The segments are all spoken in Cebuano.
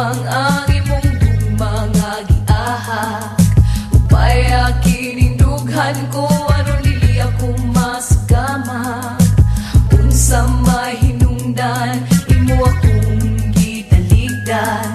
lamang ang imong gugma nga giahak. Upaya kining dughan ko aron dili ako masugama. Unsa mahinungdan imo akong gitaligdan.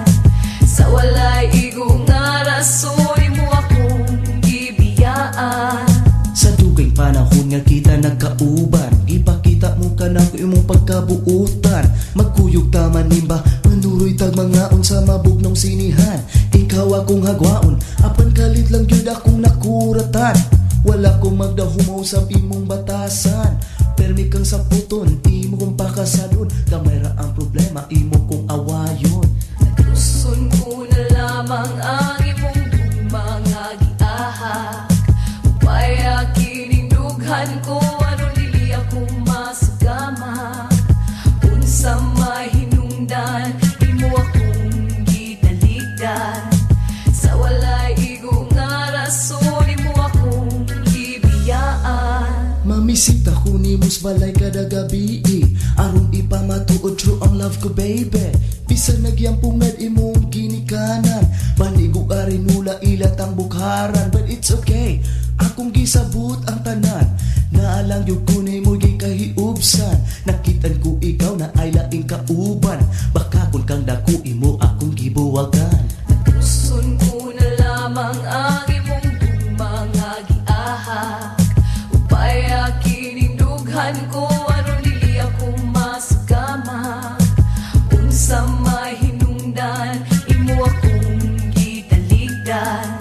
Sa walay igo nga rason imo akong gibiyaan. Sa dugay panahon nga kita nagkauban, gipakita mo kanako imong pagkabuotan. Magkuyog ta manimba, manuroy tag mangaon sa mabugnong sinihan. Ikaw akong hagwaon, apan kalit lang gyud akong nakuratan. Wala ko magdahumaw sa imong batasan. Permi kang saputon, imo kong pakasadon. Gamay ra ang problema, imo kong awayon. Nagluson ko na lamang ang imong gugma nga giahak. Upaya kining dughan ko aron dili ako masugama. Unsa mahinungdan imo akong gitaligdan. Sa walay igo nga rason imo akong gibiyaan. Mamisita ko nimo sa balay kada gabi, aron ipamatuod true ang love ko, baby. Bisan nagyampungad imong ginikanan, panigo ka rin nula ilatang bukharan. But it's okay, akong gisabot ang tanan. Naalang gyud ko nimo gikahiubsan. Nakitan ko ikaw na ay laing kauban. Baka kun kang dako imo akong gibuwagan. Nagluson ko na lamang ang imong gugma nga giahak. Upaya kining dughan ko aron dili ako masugama. Unsa mahinungdan imo akong gitaligdan.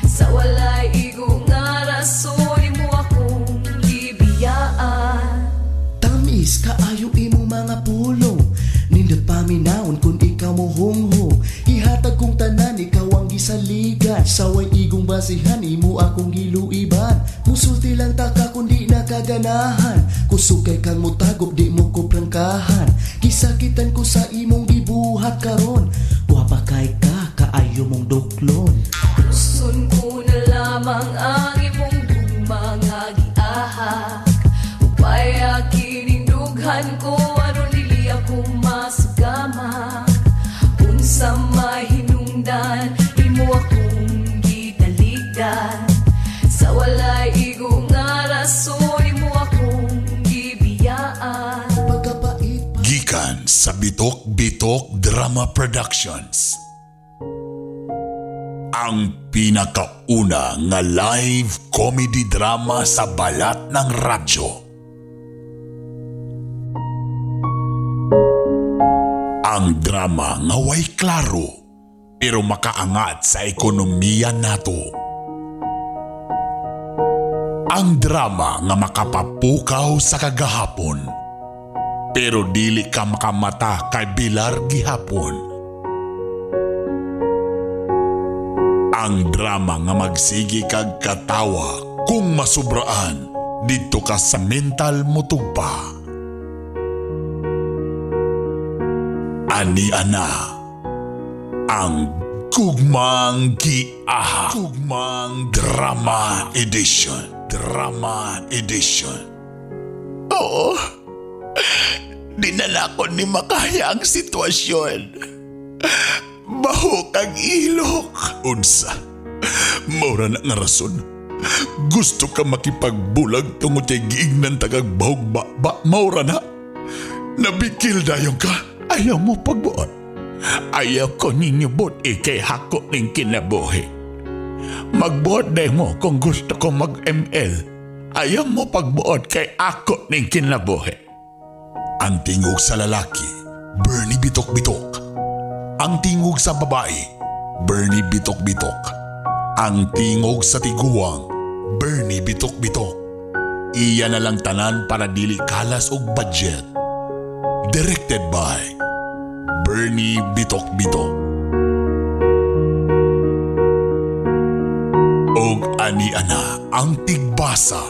Sa walay igo nga rason imo akong gibiyaan. Tamis kaayo imong mga pulong, nindot paminawon kun ikaw mo hunghong. Ihatag kong tanan, ikaw ang gisaligan. Saway igong basihan, imo akong giluiban. Musulti lang ta ka kun di nakaganahan. Kusog kay kang mutagop, di mo ko prangkahan. Gisakitan ko sa imong gibuhat karon. Gwapa kay ka, kaayo mong duklon. Luson ko na lamang ang imong gugma nga giahak. Upaya kining dughan ko aron dili ako masugama. Unsa mahinungdan imo akong gitaligdan. Sa walay igo nga rason imo akong gibiyaan. Pagkapait pa Gikan sa Bitok Bitok Drama Productions. Ang pinakauna nga live comedy drama sa balat ng radyo. Ang drama nga way klaro pero makaangat sa ekonomiya nato. Ang drama nga makapapukaw sa kagahapon pero dili ka makamata kay bilar gihapon. Ang drama nga magsigi kag katawa kung masubraan didto ka sa mental motugpa. Ani ana ang Gugmang Giahak. Gugmang Drama Edition. Drama Edition. Oo. Dinala ko ni makaya ang sitwasyon. Bahok ang ilok. Unsa? Maura na nga rason. Gusto ka makipagbulag tungod kay giignan tagag bahog ba, ba maura na. Nabikil dayon ka. Ayaw mo pagbuot. Ayaw ko ninyo buot ikay hako ning kinabuhi. Magbuot day mo kung gusto ko mag-ML. Ayaw mo pagbuot kay ako ning kinabuhi. Ang tingog sa lalaki, Bernie Bitok Bitok. Ang tingog sa babae, Bernie Bitok Bitok. Ang tingog sa tiguang, Bernie Bitok Bitok. Iya na lang tanan para dili kalas og budget. Directed by Bernie Bitok Bitok. Og ani-ana ang tigbasa,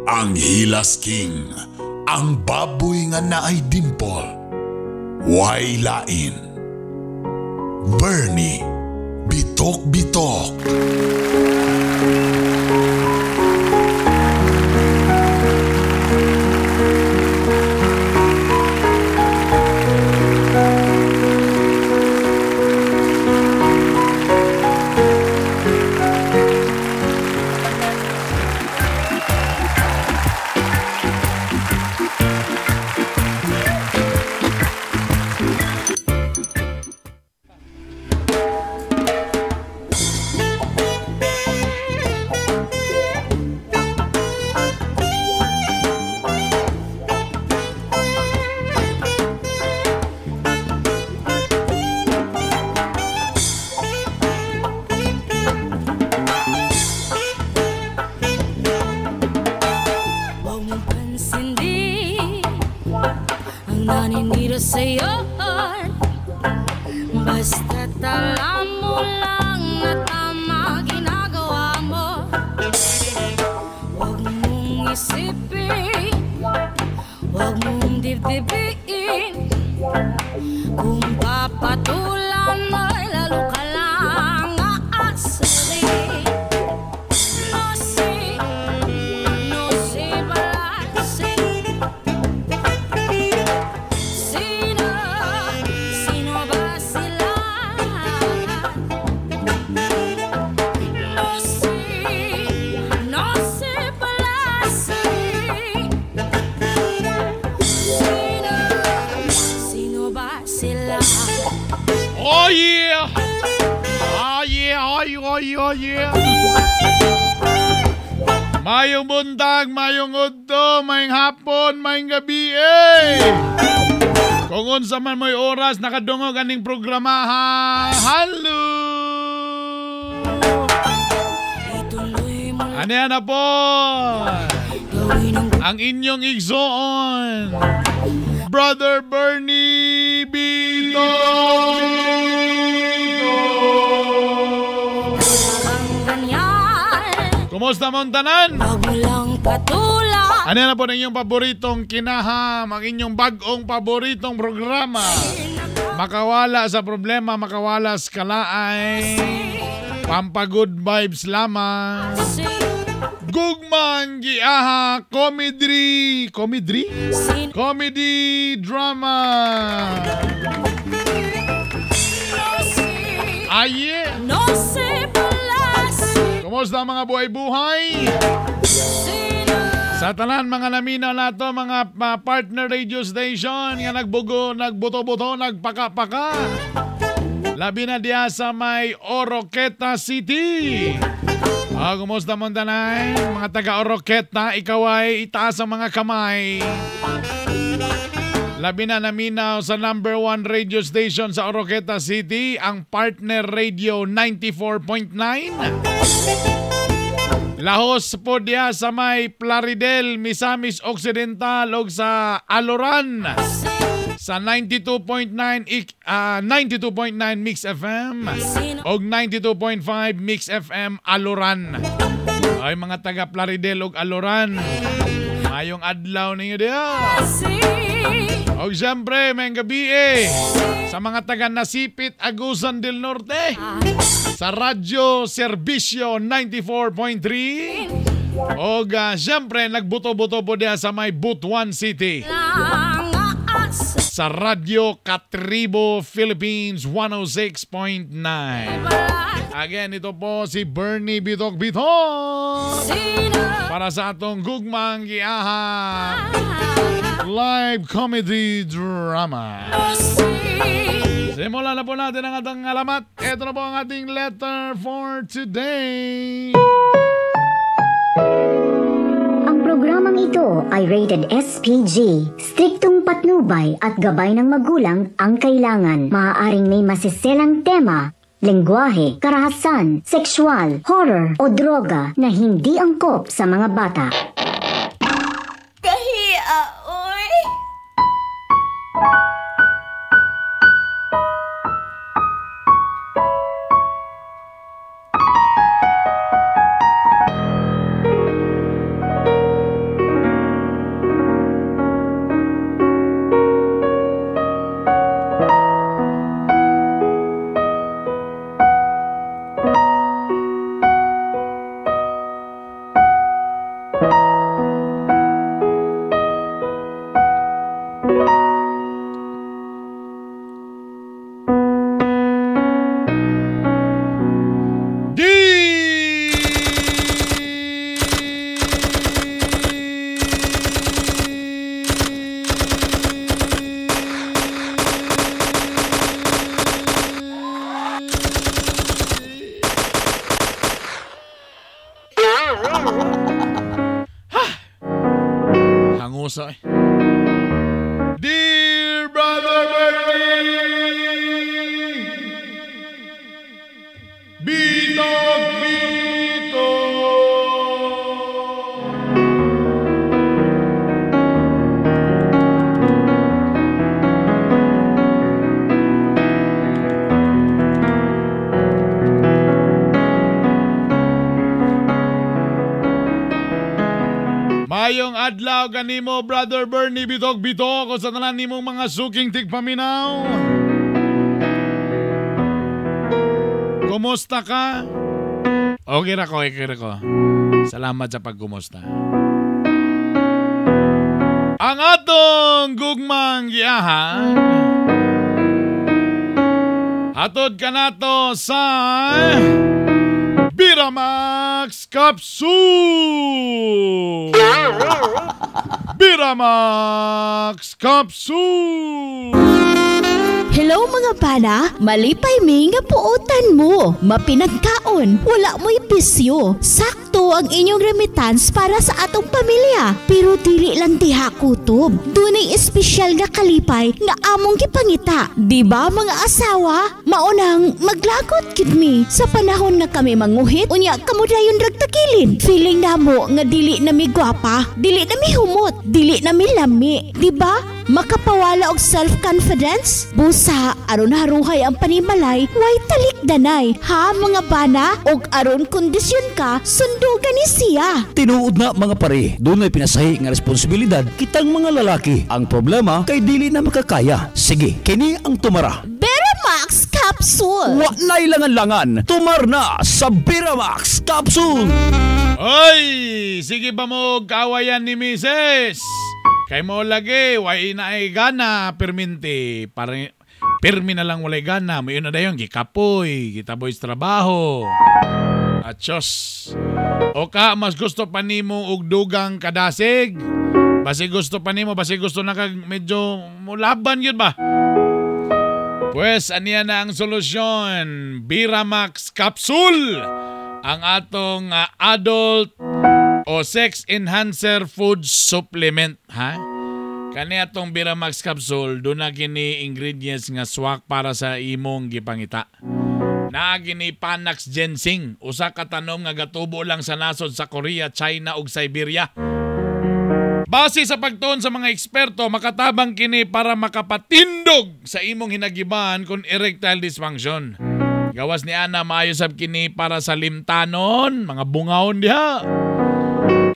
ang Hilas King, ang baboy nga naay dimple, way lain. Bernie Bitok Bitok. Basta't alam mo lang na tama ginagawa mo. Huwag mong isipin, huwag mong dibdibin. Kung papatulan mo'y lalo ka lang aasarin. No si, no si pala si. Sino, sino ba sila? No si pala si. Sino, sino ba sila? Oh yeah! Oh yeah, oh yeah, oh yeah. Mayong buntag, mayong udto, mayong hapon, mayong gabi, eh! Kung unsa man mo'y oras, nakadungog aning programa, ha? Hello! Ituloy mo lang Ano yan na po? gawin ang Ang inyong igsoon, Brother Bernie Bito! kang ganyan. Kumusta mong tanan? Huwag mo lang patulan. Ano na po ang inyong paboritong kinaham, ang inyong bagong paboritong programa? Makawala sa problema, makawala sa kalaay. Pampagood vibes lamang. Si, Gugmang Giaha Comedy. Comedy? sino, Comedy drama. no si, Aye! no si pala si. Kumusta mga buhay-buhay? Sino, Sa tanan mga naminaw nato mga partner radio station nga nagbugo, nagbuto-buto, nagpaka-paka. Labi na diya sa may Oroqueta City. Ah, kumusta mo tanay? Mga taga Oroqueta, ikaw ay itaas ang mga kamay. Labi na naminaw sa number one radio station sa Oroqueta City, ang Partner Radio 94.9. Lahos po diya sa may Plaridel, Misamis Occidental ug sa Aloran sa 92.9 92.9 Mix FM sino, og 92.5 Mix FM Aloran. Ay mga taga Plaridel ug Aloran. Mayong adlaw ninyo diya. si, Og siyempre, may gabi eh, sa mga taga Nasipit, Agusan del Norte sa Radyo Serbisyo 94.3. Og siyempre, nagbuto-buto po diya sa may Butuan City lang aas. sa Radyo Katribo Philippines 106.9. Again, ito po si Bernie Bitok Bitok Sino, para sa atong Gugmang Giaha Live Comedy Drama. no si. Simulan na po natin ang atong alamat. Ito na po ang ating letter for today. Ang programang ito ay rated SPG. Striktong patnubay at gabay ng magulang ang kailangan. Maaaring may masiselang tema, lengguwahe, karahasan, sexual, horror o droga na hindi angkop sa mga bata. Kahiya, oy. Hangusa eh. Dear Brother Bernie! Bitok Bitok! Maayong adlaw kanimo, Brother Bernie Bitok Bitok, o sa tanan nimong mga suking tigpaminaw. Kumusta ka? Okay ra ko, okay ra ko. Salamat sa pagkumusta. Ang atong gugmang giyahan, hatod ka nato sa Biramax Capsule! Biramax Capsule! Hello mga bana, malipay mi nga puotan mo. Mapinagkaon, wala mo'y bisyo. Sakto ang inyong remittance para sa atong pamilya. Pero dili lang diha kutob. Dunay espesyal nga kalipay nga among gipangita. Di ba mga asawa? Maunang maglagot gid mi sa panahon nga kami manguhit, unya kamo dayon ragtagilid. Feeling namo nga dili na mi gwapa, dili na mi humot, dili na mi lami. Di ba? Makapawala og self-confidence? Busa, aron haruhay ang panimalay, way talikdanay. Ha mga bana? Og aron kondisyon ka, sundugan ni siya. Tinuod na mga pare, dunay pinasahi nga responsibilidad kitang mga lalaki. Ang problema kay dili na makakaya. Sige, kini ang tumara. Biramax Capsule. Wa na'y langan-langan, tumar na sa Biramax Capsule. Oy, sige ba mo kawayan ni Mrs.? Kay mo lagi, way na ay gana, pirminti. Pare, pirmi na lang walay gana. Mayon na dayon, gikapoy, gitaboy sa trabaho. Atsyos. O ka, mas gusto pa nimo og dugang kadasig. Basi gusto pa nimo, basi gusto na kag medyo mulaban yun ba? Pues, aniya na ang solusyon. Biramax Capsule. Ang atong adult o sex enhancer food supplement, ha? Kani atong Biramax Capsule, doon na kini ingredients nga swak para sa imong gipangita. Naa kini Panax ginseng, usa ka tanom nga gatubo lang sa nasod sa Korea, China ug Siberia. Base sa pagtuon sa mga eksperto, makatabang kini para makapatindog sa imong hinagiban kon erectile dysfunction. Gawas ni ana, maayo sab kini para sa limtanon, mga bungahon diha.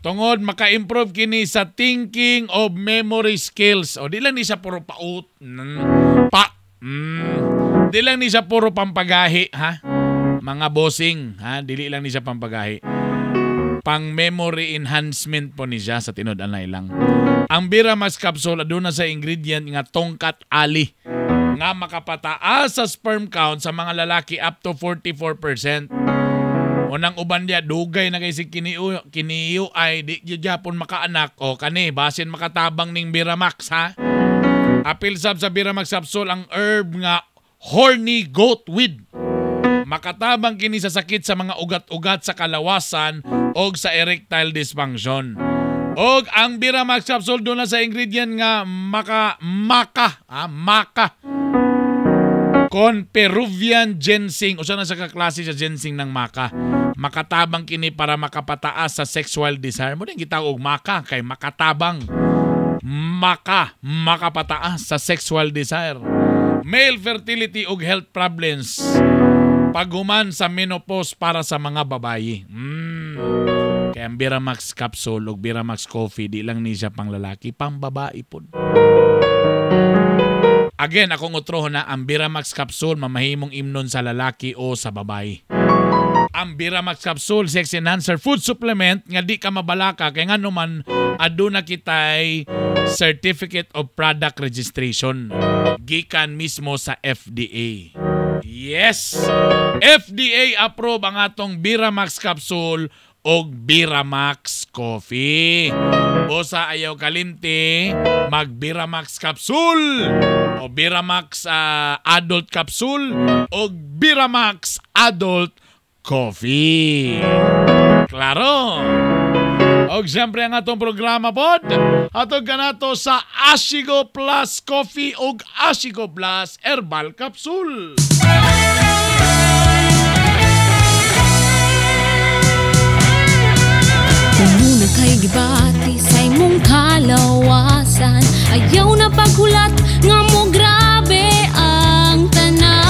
Tungod maka-improve kini sa thinking of memory skills. O di lang ni siya puro paut. Di lang ni siya puro pampagahi, ha? Mga bossing, ha? Dili lang ni siya pampagahi. Pang memory enhancement po ni siya sa tinud anay lang. Ang Biramax Capsule aduna sa ingredient nga tongkat ali nga makapataas sa sperm count sa mga lalaki up to 44%. Unang uban diya, dugay na kay si kiniyo ay di gyapon makaanak o kani basin makatabang ning Biramax, ha? Apil sab sa Biramax Capsule ang herb nga horny goat weed. Makatabang kini sa sakit sa mga ugat-ugat sa kalawasan og sa erectile dysfunction. Og ang Biramax Capsule doon na sa ingredient nga maka kon Peruvian ginseng. Usa na sa kaklase sa ginseng ng maka. Makatabang kini para makapataas sa sexual desire. Mo din gitawag og maka kay makatabang. Makapataas sa sexual desire. Male fertility ug health problems. Paghuman sa menopause para sa mga babayi. Kaya ang Biramax Capsule ug Biramax Coffee di lang ni siya pang lalaki, pang babae pod. Again, akong utroho na ang Biramax Capsule mamahimong imnon sa lalaki o sa babae. Ang Biramax Capsule sex enhancer food supplement nga di ka mabalaka kay ngano man aduna kitay Certificate of Product Registration gikan mismo sa FDA. Yes! FDA approve ang atong Biramax Capsule og Biramax Coffee. Bosa ayaw kalimti, mag Biramax Capsule o Biramax Adult Capsule o Biramax Adult Coffee. Klaro! Og siyempre ang atong programa pod, atong kanato sa Asigo Plus Coffee og Asigo Plus Herbal Capsule. Muna kay gibati sa imong kalawasan, ayaw na paghulat nga mo grabe ang tanan.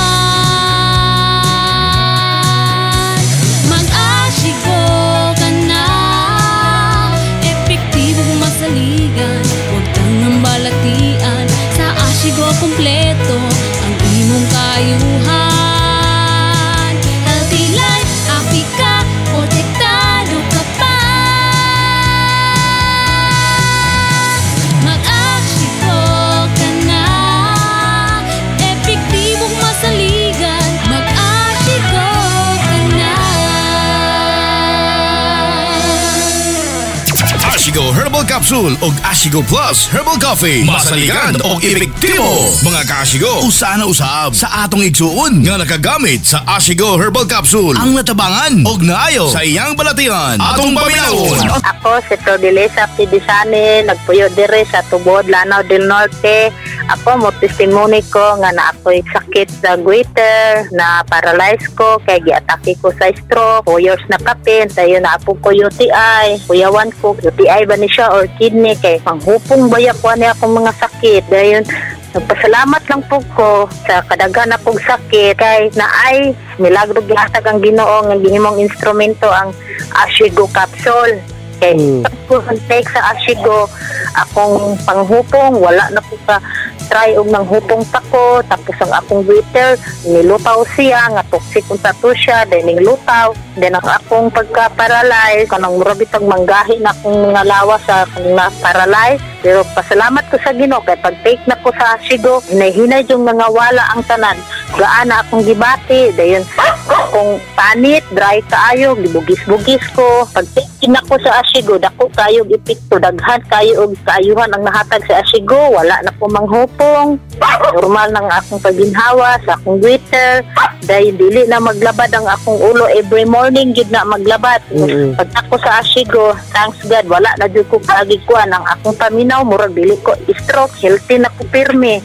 Mag-asigo ka na, epektibo Ashigo Herbal Capsule ug Ashigo Plus Herbal Coffee. Masaligan og epektibo. Mga ka-Ashigo, usa na usab sa atong igsuon nga nakagamit sa Ashigo Herbal Capsule ang natabangan og naayo sa iyang balatian. Atong paminawon. Ako si Prodelisa Pidisane, nagpuyo dire sa Tubod, Lanao del Norte. Ako mo testimony ko nga na ako'y sakit sa goiter, na paralyze ko kay giatake ko sa stroke, 4 years na kapin, tayo na apo ko UTI, kuyawan ko UTI ba ni siya or kidney kay panghupong baya ko ani akong mga sakit. Dayon nagpasalamat lang po ko sa kadaghan akong sakit kay naay milagro gihatag ang Ginoo nga gihimong instrumento ang Ashigo capsule. Kay pag take sa Ashigo akong panghupong wala na po ka try og nanghupong pa ko, tapos ang akong goiter nilutaw siya nga toxic unta to siya then nilutaw, then ang akong pagka-paralyze kanang mura bitag manggahi na akong mga lawas sa kanang na-paralyze. Pero pasalamat ko sa Ginoo kay pag take na ko sa Ashigo hinay-hinay yung nangawala ang tanan, gaana akong gibati, dayon akong panit dry kaayo gibugis-bugis ko. Pag take na ko sa Ashigo dako kayo og epekto, daghan kayo og kaayuhan ang nahatag sa Ashigo, wala na ko manghupong, normal nang akong pagginhawa sa akong goiter, dahil dili na maglabad ang akong ulo every morning gid na maglabad. Pag ako sa Ashigo, thanks God, wala na jud ko kaagikuan ang akong paminaw, murag dili ko stroke, healthy na ko pirmi.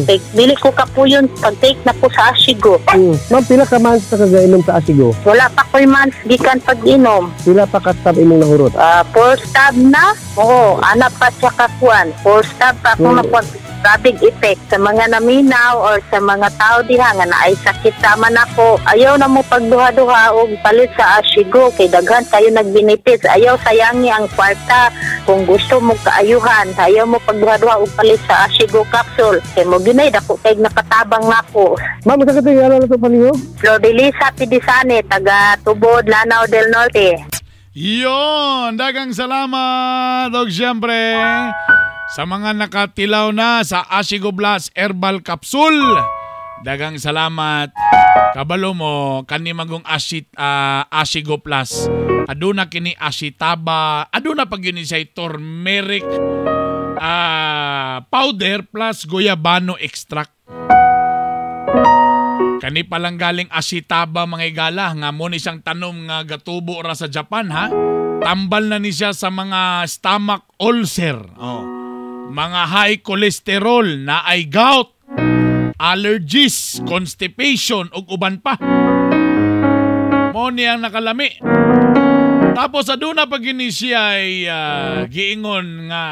Take, dili ko kapuyon pag take na ko sa Ashigo. Ma'am, pila ka months na kagainom sa Ashigo? Wala pa ko'y months gikan pag-inom. Pila pa ka stab imong nahurot? 4 stab na. Oo, ana pa siya kakuan. 4 stab pa akong nakuan. Rapid effect sa mga naminaw or sa mga tao diha nga naay sakit sama nako, ayaw na mo pagduha-duha og palit sa Ashigo kay daghan kayo nagbenefits. Ayaw sayangi ang kwarta kung gusto mo kaayuhan, ayaw mo pagduha-duha og palit sa Ashigo capsule kay mo ginay dako kay nakatabang nako. Ma'am, sa katong ngalan nato paninyo? Flordelisa Pidisane, taga Tubod, Lanao del Norte. Yon, dagang salamat og siyempre sa mga nakatilaw na sa Ashigo Blast Herbal Capsule. Dagang salamat. Kabalo mo kani magong Ashigo Plus. Aduna kini Ashitaba, aduna pag yun siya turmeric powder plus guyabano extract. Kani palang galing Ashitaba mga igala nga mo ni siyang tanom nga gatubo ra sa Japan ha. Tambal na ni siya sa mga stomach ulcer. Oh. Mga high cholesterol na ay gout, allergies, constipation ug uban pa. Mo ni ang nakalami. Tapos aduna pag ini siya ay giingon nga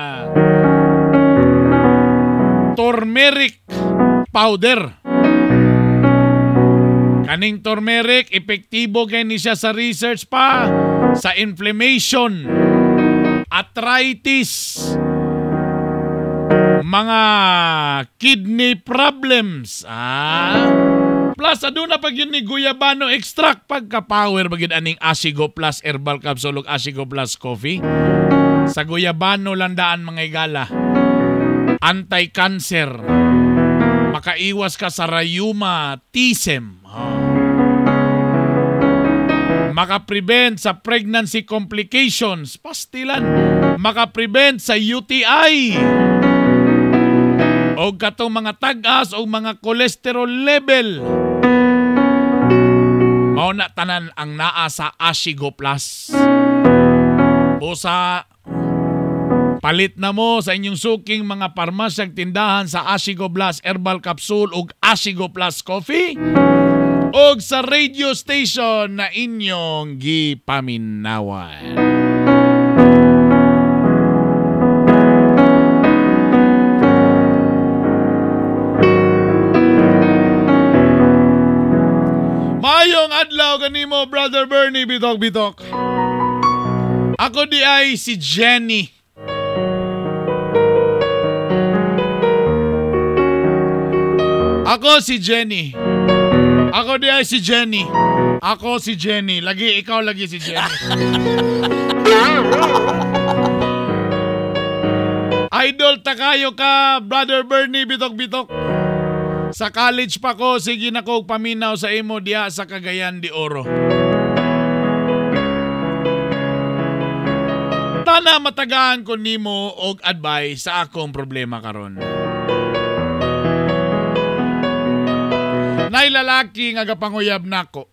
turmeric powder. Kaning turmeric epektibo kay ni siya sa research pa sa inflammation, arthritis, mga kidney problems. Plus aduna pag yun ni guyabano extract pagka-power bagid aning Ashigo Plus Herbal Capsule ug Ashigo Plus Coffee. Sa guyabano landaan mga igala. Anti-cancer. Makaiwas ka sa rheumatism. Makaprevent sa pregnancy complications. Pastilan. Makaprevent sa UTI. O katong mga tag-as o mga cholesterol level. Mao na tanan ang naa sa Ashigo Plus. Busa, palit na mo sa inyong suking mga parmasyang tindahan sa Ashigo Plus Herbal Capsule ug Ashigo Plus Coffee og sa radio station na inyong gipaminawan. Mayong adlaw kanimo, Brother Bernie Bitok Bitok. Ako di ay si Jenny. Ako si Jenny. Ako di ay si Jenny. Ako si Jenny. Lagi ikaw lagi si Jenny. Idol takayo ka, Brother Bernie Bitok Bitok. Sa college pa ko, sige na ko paminaw sa imo diha sa Cagayan de Oro. Sana matagaan ko nimo og advice sa akong problema karon. Nay lalaki nga gapanguyab nako.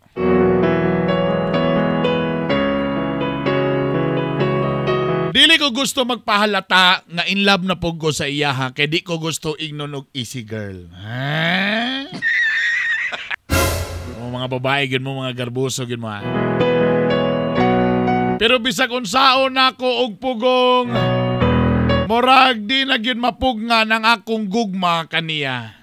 Dili ko gusto magpahalata nga in love na pug ko sa iyaha kay di ko gusto ignon og easy girl. Ha? O, mga babae gyud mo, mga garbuso gyud mo ha. Pero bisag unsaon nako og pugong, murag di na gyud mapugna ng akong gugma kaniya.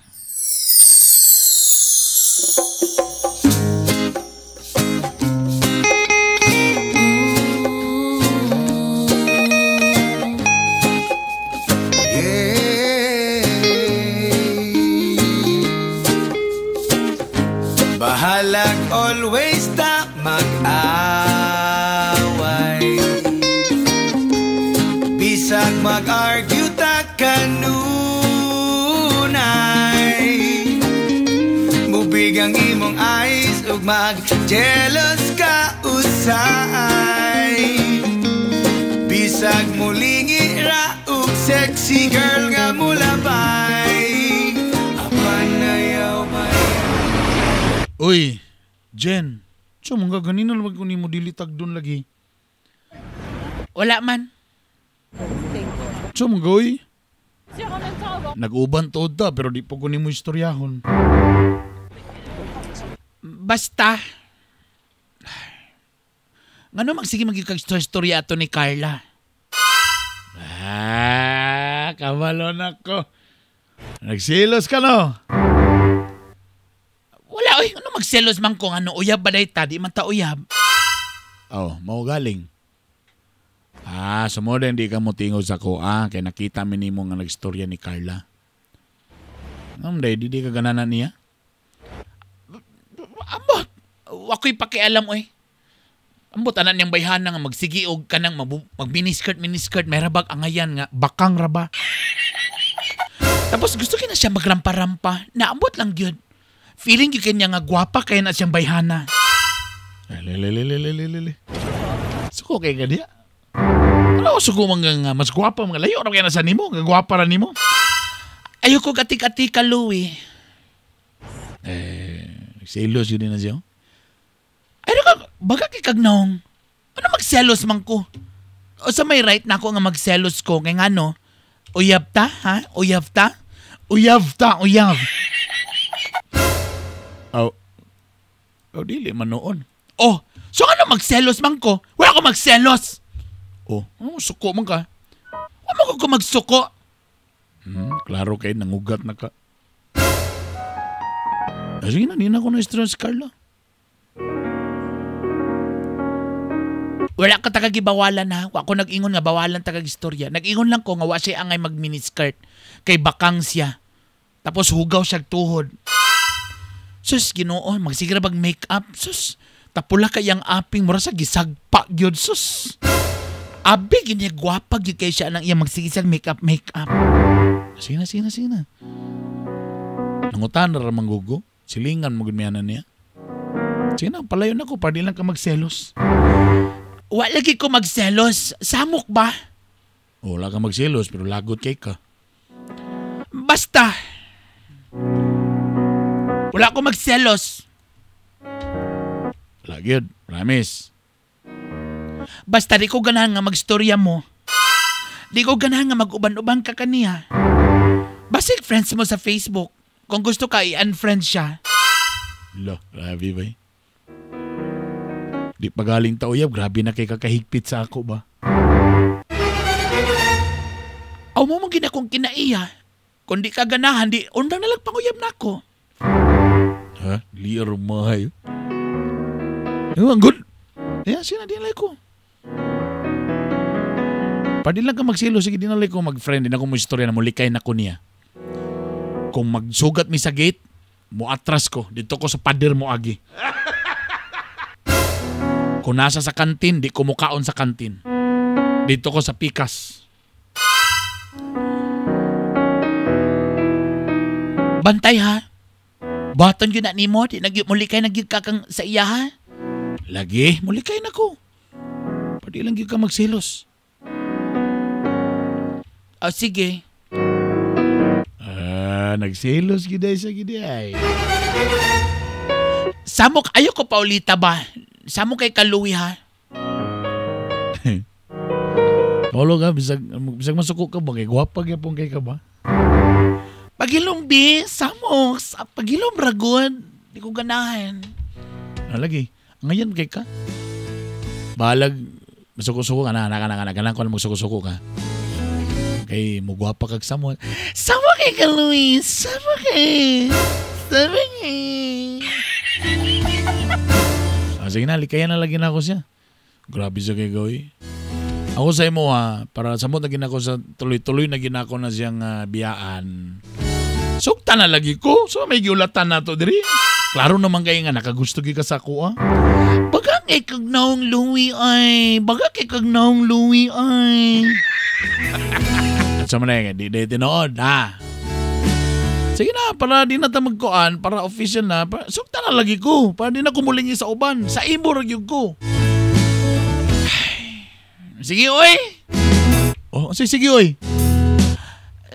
Bahalag always ta mag-away, bisag mag-argue ta kanunay, mubig ang imong eyes ug mag-jealous ka usay, bisag mulingi ra ug sexy girl nga mulabay, apan ayaw may. Uy, Jen, so mong gaganina naman kung mo dilitag doon lagi. Wala man. So mong goy? Nag-uban tuod ta, pero di po ko nimo istoryahon. Basta. Ngano magsige magkikag-istorya ato ni Carla? Ah, kabalon ako. Nagsilos ka no? Wala, oy, ano magselos man kung ano, uyab ba day ta, di man ta uyab. Oh, mao galing. Ah, sumoda hindi ka mo tingog sa ko, ah, kay nakita mi nimo nga nagstorya ni Carla. Ano day, di ka gananan niya? Ambot, ako'y pakialam, oy. Ambot, anan niyang bayhana nga magsigi og kanang mag-miniskirt, miniskirt, may rabag angayan nga, bakang raba. Tapos gusto kina siya magrampa-rampa, naambot lang yun. Feeling yun kanya nga gwapa kaya na siyang bayhana. Lelelelelelele. Suko kay gadiya. Ano suko mga mas gwapa mga layo ra kaya na sa nimo, nga gwapa ra nimo. Ayoko katik-atika Louie. Eh, selos yun din na siya. Ay ka baga kay kagnaong. Ano magselos man ko? O sa may right na ako nga magselos ko kay ngano? Uyab ta, ha? Uyab ta? Uyab ta, uyab. Oh. Oh, dili man noon. Oh, so ano magselos man ko? Wala ko magselos. Oh, ano suko man ka? Ano ko magsuko? Klaro kay nangugat na ka. Ah, sige na, di na ako na-stress, Carla. Wala ka tagagibawalan ha. Wa ko nag-ingon nga bawalan tagagistorya. Nag-ingon lang ko nga wa siya angay mag-miniskirt. Kay bakang siya. Tapos hugaw siya tuhod. Sus, Ginoo, magsigira bag make-up. Sus, tapula kayang aping mura sa gisagpa gyud. Sus. Abi gini gwapa gyud kay siya nang iya magsigisag make-up, make-up. Sige na, sige na, sige na. Nangutan na ra manggugo. Silingan mo gud miyanan niya. Sige na, palayon ako para di lang ka magselos. Wa lagi ko magselos. Samok ba? Wala ka magselos pero lagot kay ka. Basta. Wala ko magselos. Wala gyud, promise. Basta di ko ganahan nga magstorya mo. Di ko ganahan nga mag-uban-uban ka kaniya. Basig friends mo sa Facebook. Kung gusto ka, i-unfriend siya. Lo, grabe ba eh? Di pa galing tauyab, grabe na kay kakahigpit sa ako ba? Aw mo mong ginakong kinaiya. Kung di ka ganahan, di undang nalang panguyab na ako. Ha? Liar mahay. Ang good. Ayan, sina, dinalay ko. Pwede lang ka magsilo. Sige, dinalay ko mag-friend. Din ako mo istorya na mulikay na ko niya. Kung magsugat mi sa gate, mo atras ko. Dito ko sa pader mo agi. Kung nasa sa kantin, di ko mukaon sa kantin. Dito ko sa pikas. Bantay ha. Baton yun na nimo, di mulikay nagyud ka kang sa iya ha. Lagi, mulikay na ko. Pwede lang yun ka magselos. Oh, sige. Ah, nagselos gid ay sa gid ay. Samok, ayoko paulita ba? Samok kay kaluwi ha? Tolo ka, bisag masuko ka ba? Kay gwapa gyapon kay ka ba? Pagilom, bi. Samok. Pagilom, ragod. Di ko ganahan. Lagi. Ngayon kay ka. Balag, masuko-suko ka na. Ganahan ko na magsuko-suko ka. Kay mugwapa kag samok. Samok kay ka, Luis. Samok kay. Samok kay. Sige na, likayan na lagi na ako siya. Grabe siya kay Goy. Ako sa imo ha, para samot na ginako sa tuloy-tuloy na ginako na siyang biyaan. Sukta na lagi ko. So may giulatan na to diri. Klaro naman kayo nga nakagusto gi ka sa ako ha. Baga kay kagnaong Louie ay. Baga kay kagnaong Louie ay. At sa mga di tinuod ha. Sige na, para di na ta magkuan, para official na, para, sukta na lagi ko. Para di na kumulingi sa uban. Sa imo ra gyud ko. Sige, oy. Oh, sige, oy.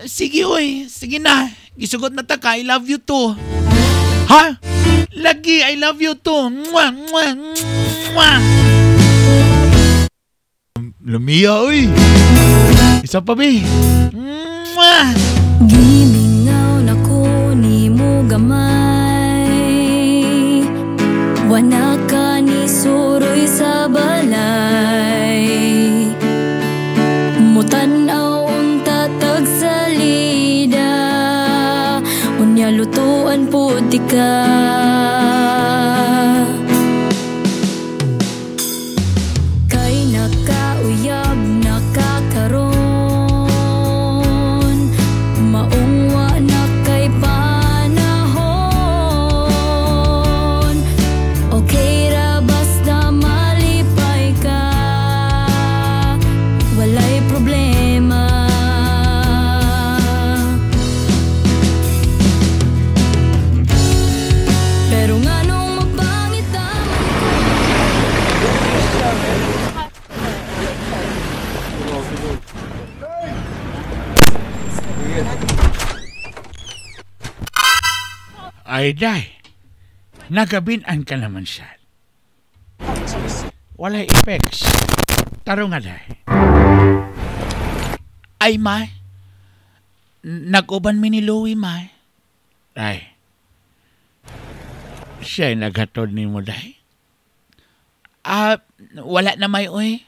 Sige, oy. Sige na. Gisugot na ta ka. I love you too. Ha? Lagi, I love you too. Mwah, mwah, mwah. Lumiya, oy. Isa pa, be. Mwah. Gimingaw na ko ni mo gamay. Wala ka ni suroy sa balay. Mutanaw unta tagsalida. Unya lutuan puti ka. Kay nakauyab nakakaroon. Maungwa na kay panahon. Okay ra basta malipay ka. Walay problema. Pero nganong mapangit ang Ay, day. Nagabinan ka naman siya. Walay effects. Taro nga, day. Ay, ma. Nag-uban mi ni Louie, ma. Day. Siya'y naghatod ni mo, day? Ah, wala na, may, oy.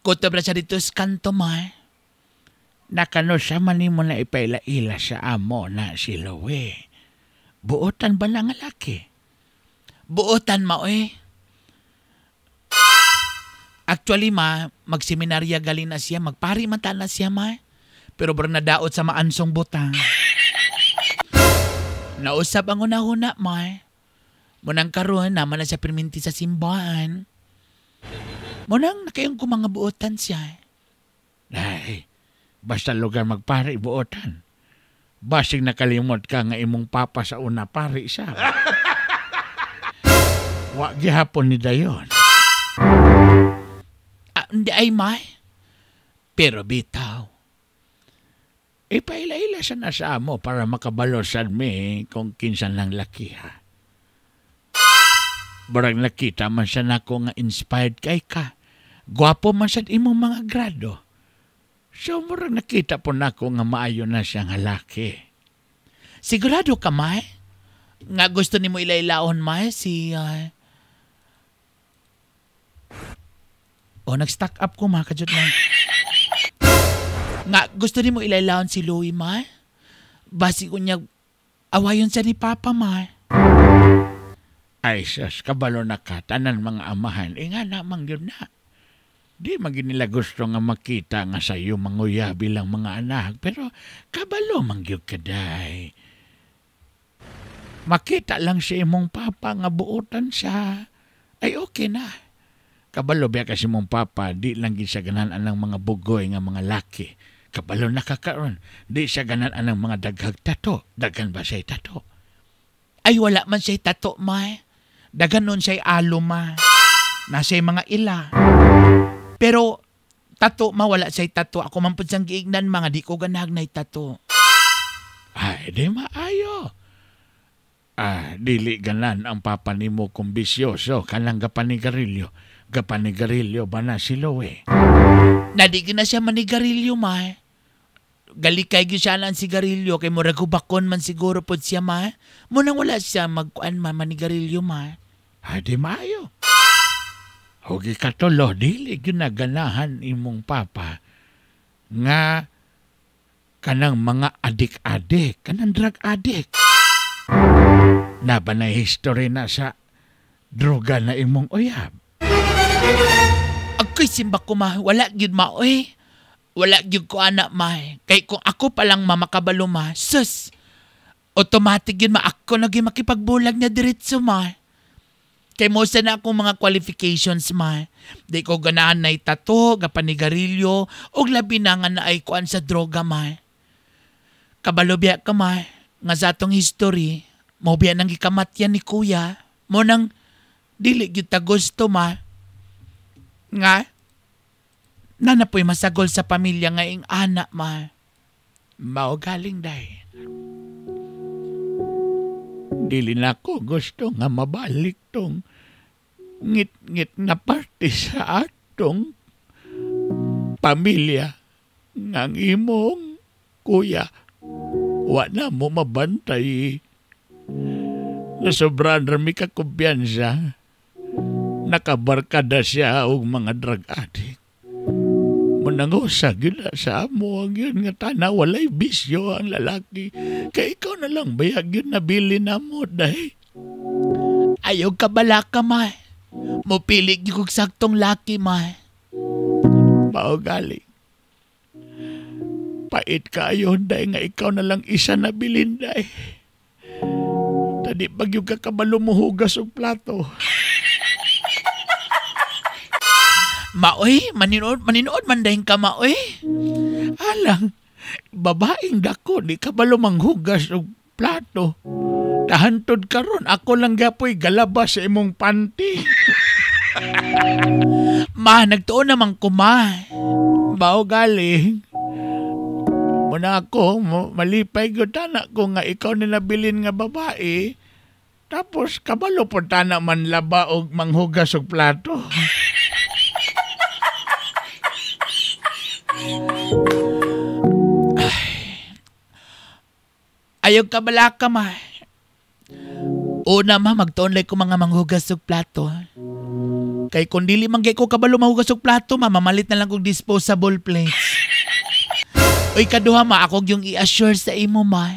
Kutob na siya dito sa kanto, ma. Nakano siya man mo na ipaila-ila sa amo na si Louie. Buotan ba na nga laki? Buotan, ma, oy. Actually, ma, magseminarya galing na siya, magpari man ta na siya, ma. Pero barang nadaot sa maansong butang. Nausap ang una-una, ma. Munang karon naman na siya perminti sa simbahan. Munang nakayong kumanga buotan siya. Ay, basta lugar magpari, buotan. Basig nakalimot ka nga imong papa sa una pari siya. Wa gihapon ni dayon. Ah, hindi ay, ma. Pero bitaw. Ipaila-ila siya na sa amo para makabalo sad mi kung kinsan lang laki ha. Barang nakita man siya nako nga inspired kay ka. Gwapo man sad imong mga grado. So murag nakita po nako nga maayo na siyang halaki. Sigurado ka, ma? Nga gusto nimo ilailaon, ma, si... Oh, nag-stack up ko, ma. Kadyot lang. Nga, gusto nimo ilailaon si Louie, ma? Basi ko niya, awayon siya ni Papa, ma. Ay, sus, kabalo na ka, tanan mga amahan. E nga namang yun na. Di man nila gusto nga makita nga sa iyo manguya bilang mga anak, pero kabalo man gyud ka day. Makita lang si imong papa nga buotan siya. Ay okay na. Kabalo biya kasi imong papa, di lang gid siya ganan anang mga bugoy nga mga laki. Kabalo na ka karon, di siya ganan anang mga daghag tato. Daghan ba siya tato? Ay wala man siya tato, ma. Daghan nun siya alo, ma. Nasa mga ila. Pero Tato, mawala siya'y tato. Ako man pud siyang giignan mga di ko ganahag na'y tato. Ay, di maayo. Ah, dili ganan ang papa nimo kung bisyoso kanang gapanigarilyo. Gapanigarilyo ba na si Loe? Nadi na siya manigarilyo, ma. Galikay gyud siya ang sigarilyo kay murag hubakon man siguro pod siya, ma. Munang wala siya magkuan, ma, manigarilyo, ma. Ay, di maayo. Hugi katulo, dili gyud naganahan imong papa nga kanang mga adik-adik, kanang drug addict. Naba na history na sa droga na imong uyab. Agkoy simba ko, ma, wala gyud, ma, oy. Wala gyud ko ana, ma. Kay kung ako pa lang, ma, makabalo, ma, sus, automatic yun, ma, ako na gyud makipagbulag na diretso, ma. Kay mo sa na akong mga qualifications, ma. Di ko ganahan na itato, gapanigarilyo, og labi na nga na ay kuan sa droga, ma. Kabalo biya ka, ma, nga sa atong history, mo biya nang gikamatyan ni kuya, mo nang dili gyud ta gusto, ma. Nga, nana po'y masagol sa pamilya nga ing anak, ma. Mao galing, day. Dili na ko gusto nga mabalik tong ngit-ngit na parte sa atong pamilya ng imong kuya. Wa na mo mabantay. Nasobrahan rami ka kumpiyansa. Nakabarkada siya og mga drug addict. Manangusa gyud na sa amo ang yun nga tana walay bisyo ang lalaki. Kay ikaw na lang bayag yun nabili na mo, day. Ayaw ka bala ka, ma. Mupili gyud kog saktong laki, ma. Mao gali. Pait kayo, day, nga ikaw na lang isa nabilin, day. Tadi pag yung kakabalo mo hugas og plato. Maoy, maninood man dahin ka, maoy. Alang, babaeng dako, di ka ba lumanghugas og plato? Tahantod karon, ako lang gapoy galaba sa imong panty. Ma, nagtuon naman ko, ma. Mao galing. Muna ako, malipay ko tana ko nga ikaw ni nabilin nga babae. Tapos kabalo po tana man laba og manghugas og plato. Ay, ayaw ka bala ka, ma. Una, ma, magtuon lang ko mga manghugas og plato. Kay kung dili man gay ko kabalo manghugas og plato, ma, mamalit na lang kog disposable plates. Uy, kaduha, ma, ako yung i-assure sa imo, ma,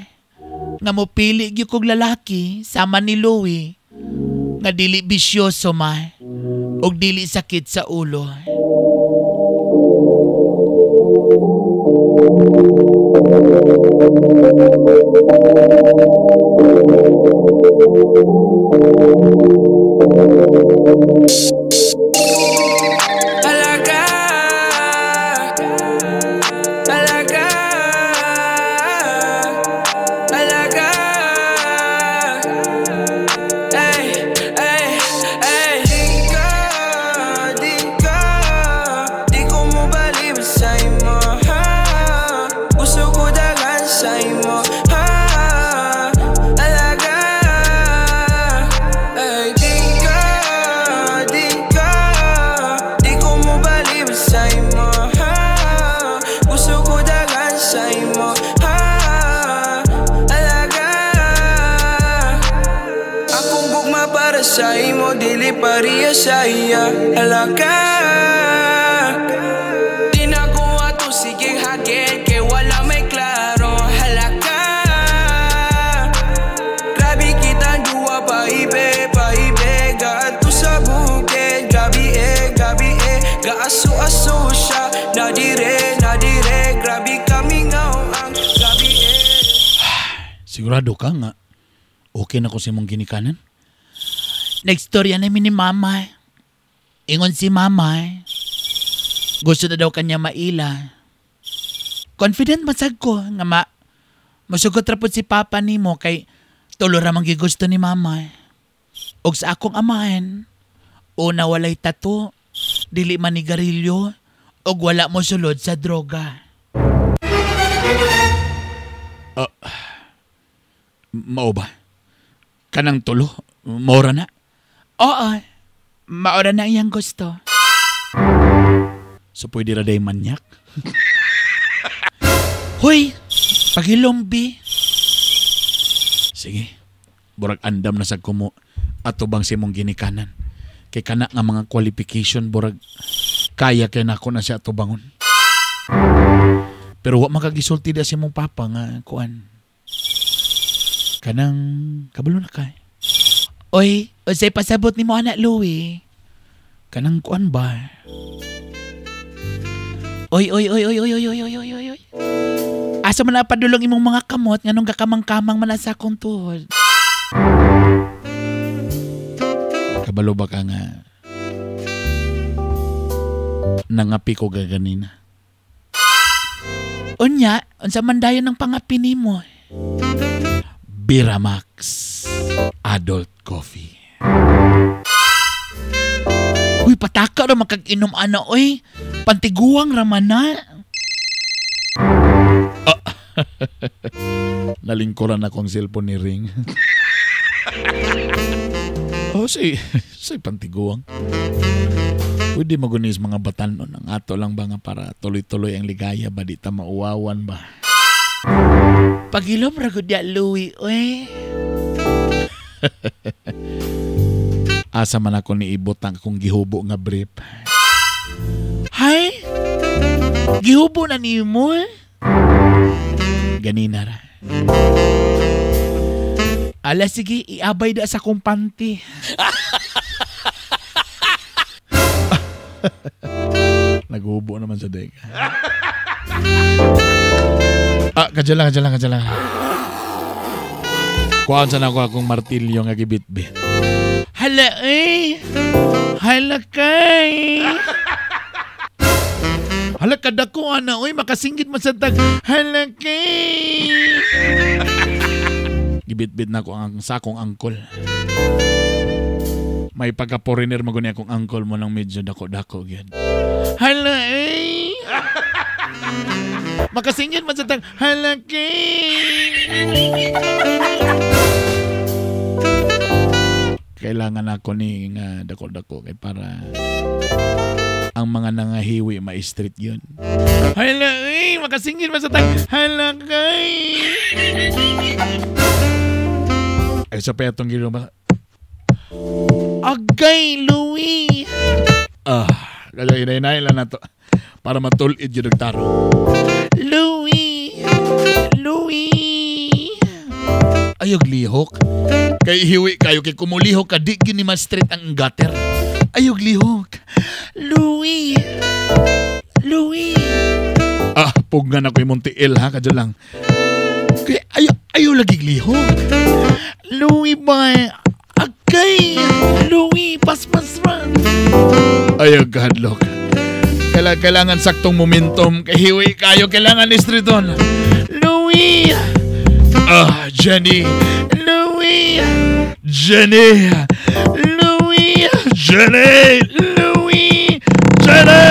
nga mopili gyud kog lalaki sama ni Louie nga dili bisyoso, ma, og dili sakit sa ulo. Alaga, alaga, alaga. Ay, ay, ay. Di ka, di ko mo baliw sa imo, ha. Gusto ko dagan sa imo, ha. Alaga, ay. Di ka, di ko mo baliw sa imo, ha. Gusto ko dagan sa imo, ha. Alaga, akong gugma para sa imo, dili pareha sa iya. Alaga, di na ko ato sige hagit, kay wala may klaro. Halaka, grabe kitang duwa, paibe, paibe. Gaadto sa bukid, gabi eh, gabi eh. Gaaso-aso siya, nadire, nadire. Grabe kami ngaw ang gabi eh. Sigurado ka nga, okay na ko sa imong ginikanan? Nagstorya namin ni mama. Ingon si mama, gusto na daw kanya maila. Confident masag ko nga ma masugot ra pud si papa nimo kay tulo ra man gigusto ni mama. Og sa akong amahan, una walay tato, dili man ni garilyo, Ug wala mo sulod sa droga. Mao ba? Kanang tulo? Maura na? Oo. Maura na iyang gusto. So pwede ra day manyak? Hoy! Pagilombi. Sige. Burag andam na sa kumo ato bang si mong ginikanan. Kay kana nga mga qualification burag kaya kay nako na siya ato bangon. Pero wa makagisulti da si mong papa nga kuan. Kanang kabalo na kay. Oy, unsay pasabot nimo anak Louie? Kanang kuan ba? Oy, oy, oy, oy, oy, oy, oy, oy, oy, oy. Asa man na padulong imong mga kamot nganong gakamang-kamang man sa akong tuhod? Kabalo ba ka nga nangapi ko gaganina? Unya, unsa man dayon ang pangapi nimo? Biramax Adult Coffee. Uy, pataka ra makag-inom ana oy. Pantiguang ra man na. Nalingkuran akong cellphone ni Ring. Oh, si pantiguang. Pwede magunis mga batanon. Ang ato lang ba nga para tuloy-tuloy ang ligaya ba? Di ta mauwawan ba? Pagilom ra gud ya Louie, oy. Asa man ako ni ibutang akong gihubo nga brief. Hay! Gihubo na nimo eh? Ganina ra. Ala sige, iabay da sa kong panty. Naghubo naman sa deka. Ah, kadya lang. Kuhaan sana ako akong martilyo nga gibitbit. Hala eh! Hala kay! Hala kadako ana oy, makasinggit man sa tag. Hala kay! Gibitbit na ako ang sakong angkol. May pagka-foreigner maguni akong angkol mo ng medyo dako-dako gyud. Hala eh! Makasingit man sa tag. Hala kay! Kailangan ako ni nga dako-dako kay para ang mga nangahiwi ma-street yun. Hala eh! Makasingit man sa tag. Hala kay! Ay sa petong gilo ba? Agay, Louie! Ah, kaya hinay-hinay lang na to. Para matulid yun ang taro. Louie! Louie! Ayog lihok. Kay hiwi kayo, kay kumulihok ka, di yun ni ma-street ang gutter. Ayog lihok. Louie! Louie! Ah, pugnan ako yung Montiel ha, kadyo lang. Kaya ayaw lagi lihok. Louie ba? Agay! Louie, paspas man! Ayaw kahadlok. Kailangan saktong momentum. Kay hiwi kayo, kailangan istreton. Louie! Ah, Jenny! Louie! Jenny! Louie! Jenny! Louie! Jenny!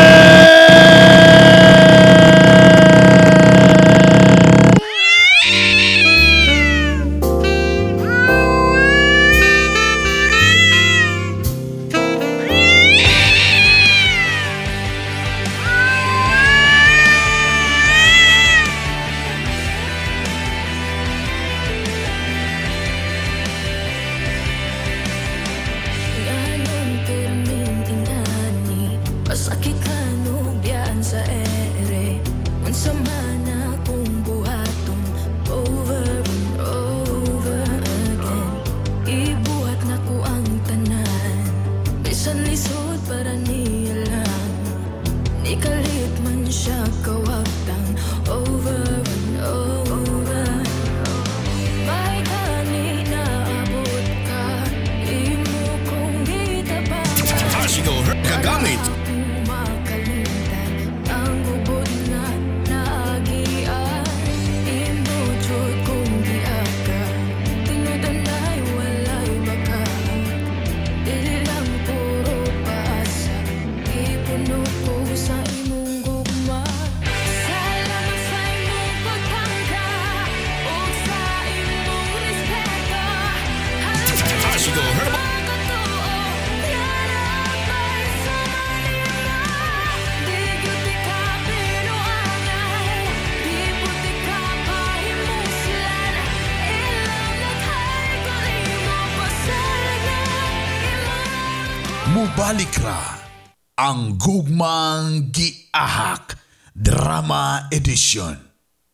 Sa imong Mubalik ra ang Gugmang Giahak Drama Edition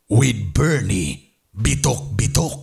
with Bernie Bitok Bitok.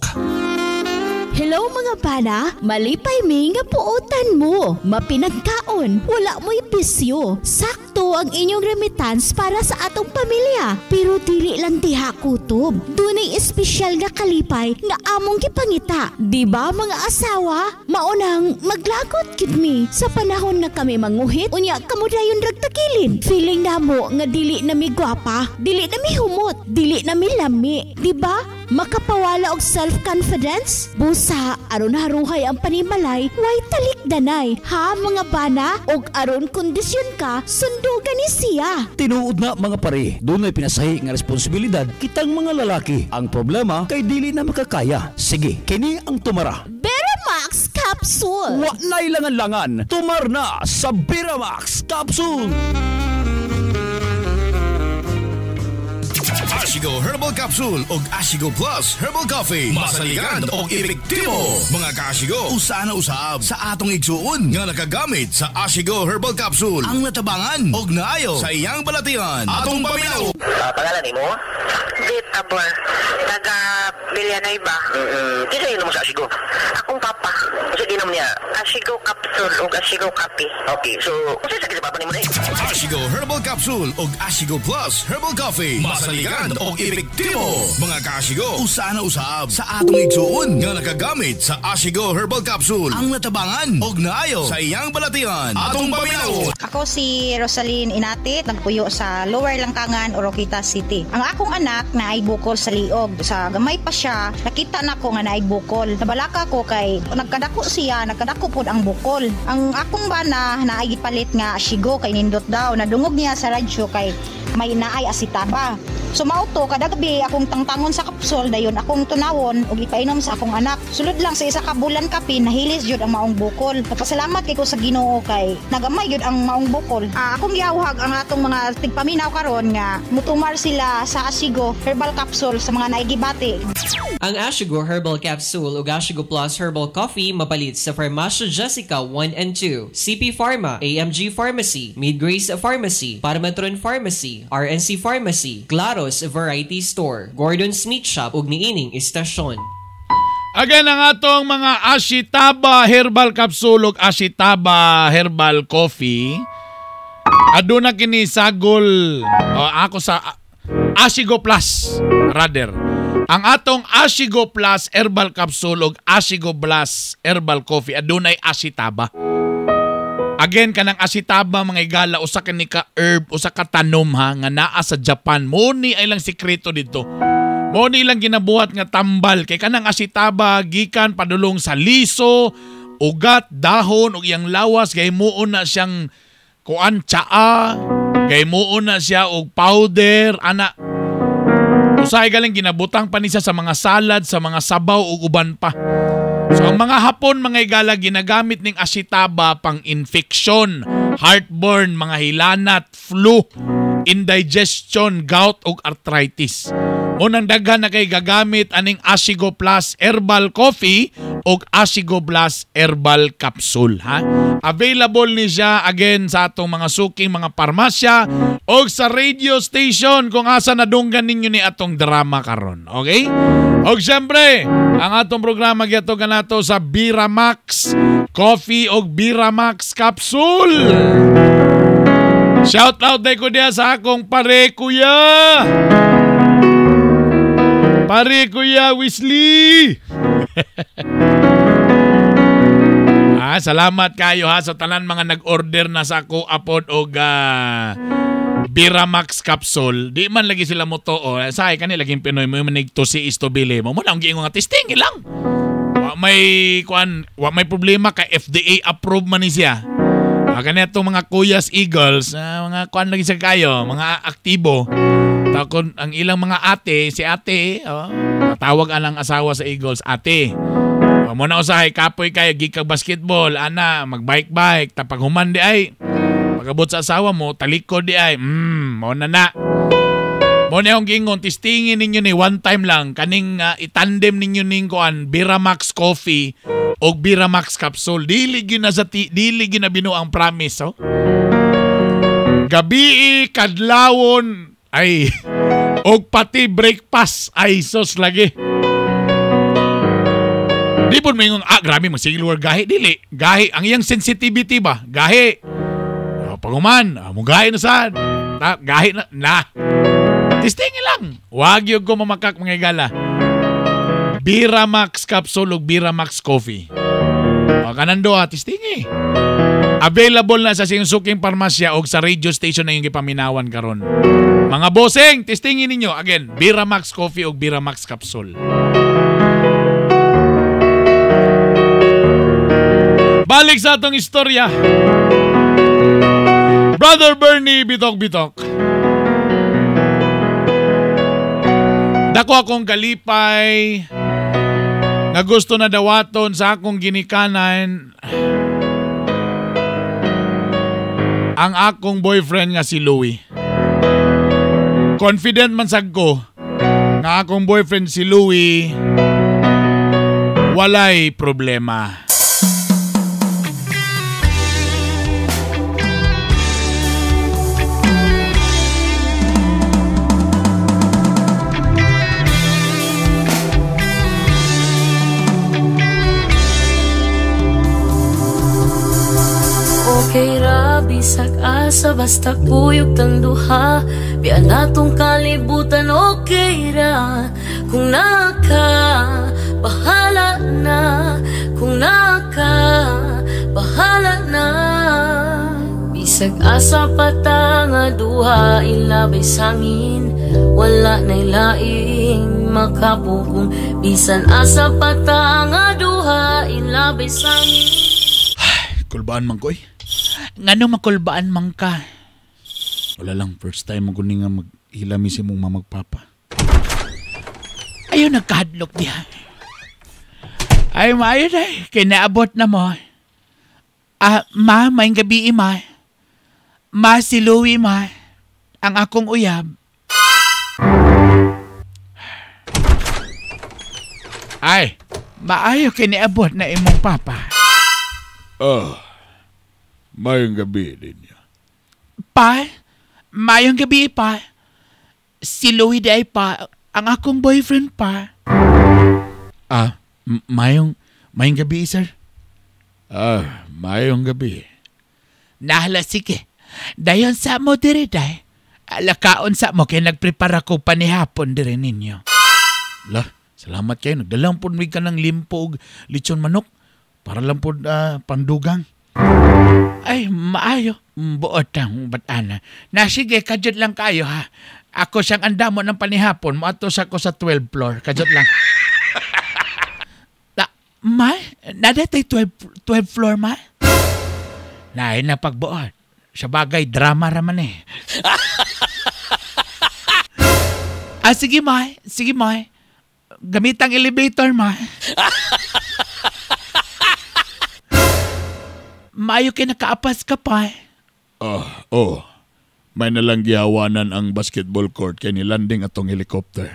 Hello mga bana, malipay mi nga puotan mo. Mapinagkaon, wala mo'y bisyo. Sakto ang inyong remittance para sa atong pamilya. Pero dili lang diha kutob. Dunay espesyal nga kalipay nga among gipangita. Di ba mga asawa? Maunang maglagot gid mi sa panahon nga kami manguhit, unya kamo dayon rag tagilid. Feeling namo nga dili na mi gwapa, dili na mi humot, dili na mi lami. Di ba? Makapawala og self-confidence? Busa, aron haruhay ang panimalay, way talikdanay. Ha mga bana? Og aron kondisyon ka, sundugan ni siya. Tinuod na mga pare, dunay pinasahi nga responsibilidad kitang mga lalaki. Ang problema kay dili na makakaya. Sige, kini ang tumara. Beramax Capsule. Wa na'y langan-langan, tumar na sa Beramax Capsule. Ashigo Herbal Capsule og Ashigo Plus Herbal Coffee. Masaligan og epektibo. Mga kaashigo, usa na usab sa atong igsuon nga nakagamit sa Ashigo Herbal Capsule ang natabangan og naayo sa iyang balatian. Atong paminaw. Pangalan nimo? Vitabor. Taga Villanueva. Kinsa inom sa Ashigo? Akong papa. Unsa ginom niya? Ashigo Capsule ug Ashigo Coffee. Okay, so unsa sakit sa papa nimo ni? Ashigo Herbal Capsule og Ashigo Plus Herbal Coffee. Masaligan og epektibo. Mga kaashigo, usa na usab sa atong igsuon nga nakagamit sa Ashigo Herbal Capsule ang natabangan og naayo sa iyang balatian. Atong paminaw. Ako si Rosaline Inatit, nagpuyo sa Lower Langkangan, Oroquieta City. Ang akong anak na ay bukol sa liog. Sa gamay pa siya, nakita na ko nga naay bukol. Nabalaka ko kay nagkadako siya, nagkadako pod ang bukol. Ang akong bana na ay gipalit nga Ashigo kay nindot daw. Nadungog niya sa radyo kay may naay asitaba. So mao to kada gabi akong tangtangon sa kapsol dayon akong tunawon ug ipainom sa akong anak. Sulod lang sa isa ka bulan kapin nahilis jud ang maong bukol. Nagpasalamat kay ko sa Ginoo kay nagamay jud ang maong bukol. Akong giawhag ang atong mga tigpaminaw karon nga mutumar sila sa Ashigo Herbal Capsule sa mga naigibati. Ang Ashigo Herbal Capsule ug Ashigo Plus Herbal Coffee mapalit sa Farmacia Jessica 1 and 2, CP Pharma, AMG Pharmacy, Mid-Grace Pharmacy, Parmatron Pharmacy, RNC Pharmacy, Claros Variety Store, Gordon's Meat Shop ug niining istasyon. Again, ang atong mga Ashitaba Herbal Capsule ug Ashitaba Herbal Coffee, aduna kini sagol ako sa Ashigo Plus rather. Ang atong Ashigo Plus Herbal Capsule ug Ashigo Plus Herbal Coffee adunay Ashitaba. Again, kanang asitaba mga igala, usa kani ka herb, usa ka tanom ha, nga naa sa Japan. Mo ni ay lang sikreto dito. Mo ni ilang ginabuhat nga tambal. Kay kanang asitaba, gikan padulong sa liso, ugat, dahon, ug iyang lawas, gaymuon na siyang kuan tsaa, gaymuon na siya og powder, ana. Usahay galing ginabutang pa ni siya sa mga salad, sa mga sabaw ug uban pa. So ang mga Hapon mga igala ginagamit ning asitaba pang infection, heartburn, mga hilanat, flu, indigestion, gout ug arthritis. Unang daghan na kay gagamit aning Ashigo Plus Herbal Coffee ug Ashigo Plus Herbal Capsule, ha? Available ni siya again sa atong mga suking mga parmasya o sa radio station kung asa nadunggan ninyo ni atong drama karon. Okay? Og siyempre, ang atong programa giadto kanato sa Biramax Coffee og Biramax Capsule. Shout out day ko diya sa akong pare kuya. Pare Kuya Wesley. Salamat kayo ha sa tanan mga nag-order na sa ako apod og Biramax Capsule. Di man lagi sila mo to. Sahay kani laging Pinoy mo manig to si istobile mo. Muna ang giingon nga testing lang. Wa may kuan, wa may problema kay FDA approve man ni siya. Kani atong mga Kuyas Eagles, mga kuan lagi sa kayo, mga aktibo. Takon ang ilang mga ate, si ate, tawag ang asawa sa Eagles, ate. Mo na usahay kapoy kayo gikag basketball, ana, magbike-bike, tapag human di ay. Pagabot sa asawa mo, talikod di ay. Mo na na. Mo na yung gingon, testingin ninyo ni one time lang kaning itandem ninyo ning kuan Biramax Coffee Og Biramax capsule. Dili gyud na sa dili gyud na binuang promise, oh. Gabi kadlawon ay og pati breakfast ay sos lagi. Di po may ah, grabe magsigil word gahi. Dili, gahi. Ang iyang sensitivity ba? Gahi. Oh, paguman, mo gahi na saan? Gahi na, na. Testingin lang. Wag yun ko mamakak mga igala. Biramax capsule ug Biramax coffee. O, kanan doha, testingi. Available na sa siyong suking parmasya o sa radio station na yung gipaminawan karon. Mga bossing, testingin ninyo. Again, Biramax coffee o Biramax capsule. Balik sa atong istorya. Brother Bernie, bitok-bitok. Dako akong kalipay nga gusto na dawaton sa akong ginikanan ang akong boyfriend nga si Louie. Confident man sad ko nga akong boyfriend si Louie walay problema. Okay ra, bisag asa, basta kuyog tang duha. Biya natong kalibutan, okay ra. Kung naka, bahala na. Kung naka, bahala na. Bisag asa pata nga duha, ilabay sangin. Wala na'y laing makapugong. Bisan asa pata nga duha, ilabay sangin. Kulbaan man ko eh. Ngano makulbaan man ka? Wala lang, first time mo kuning nga maghilami si mong mamagpapa. Ayaw nagkahadlok diha. Ay, maayo na. Kinaabot na mo. Ah, ma, maing gabi, ma. Ma, si Louie, ma. Ang akong uyab. Ay! Maayo kiniabot na imong papa. Oh. Mayong gabi din niya. Pa, mayong gabi pa. Si Louie day pa, ang akong boyfriend pa. Ah, mayong gabi, sir. Ah, mayong gabi. Nahala, sige. Dayon sa mo diri day. Alakaon sa mo kay nagprepara ko panihapon diri ninyo. La, salamat kayo. Nagdalang po ka ng limpo og lechon manok para lang po pandugang. Ay, maayo. Buot ang batana. Na sige, kadyot lang kayo ha. Ako siyang andamo ng panihapon. Moatos ako sa 12 floor. Kadyot lang. Na, ma, nadatay 12 floor, ma? Naay na pagbuot. Sa bagay, drama raman eh. Ah, sige, ma. Sige, ma. Gamit ang elevator, ma. Maayo kay nakaapas ka pa. Oh. May nalang gihawanan ang basketball court kay nilanding atong helicopter.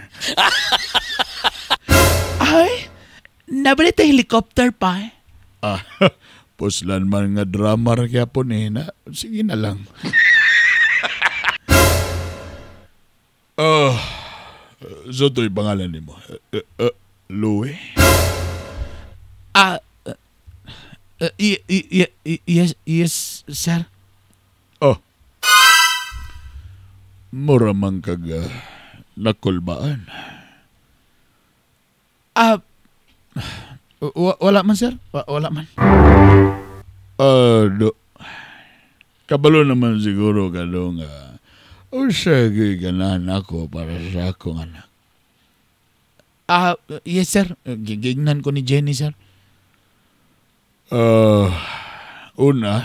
Ay, nabalik ta helicopter pa. Ah, puslan man nga drama ra gyapon eh. Na, sige na lang. Oh, so to'y pangalan nimo. Louie? Ah, yes, sir. Oh. Mura man kag nakulbaan. Ah, wala man, sir. Wala man. Do. Kabalo naman siguro ka do nga. Usa ganahan ako para sa akong anak. Ah, yes, sir. Gignan ko ni Jenny, sir. Una,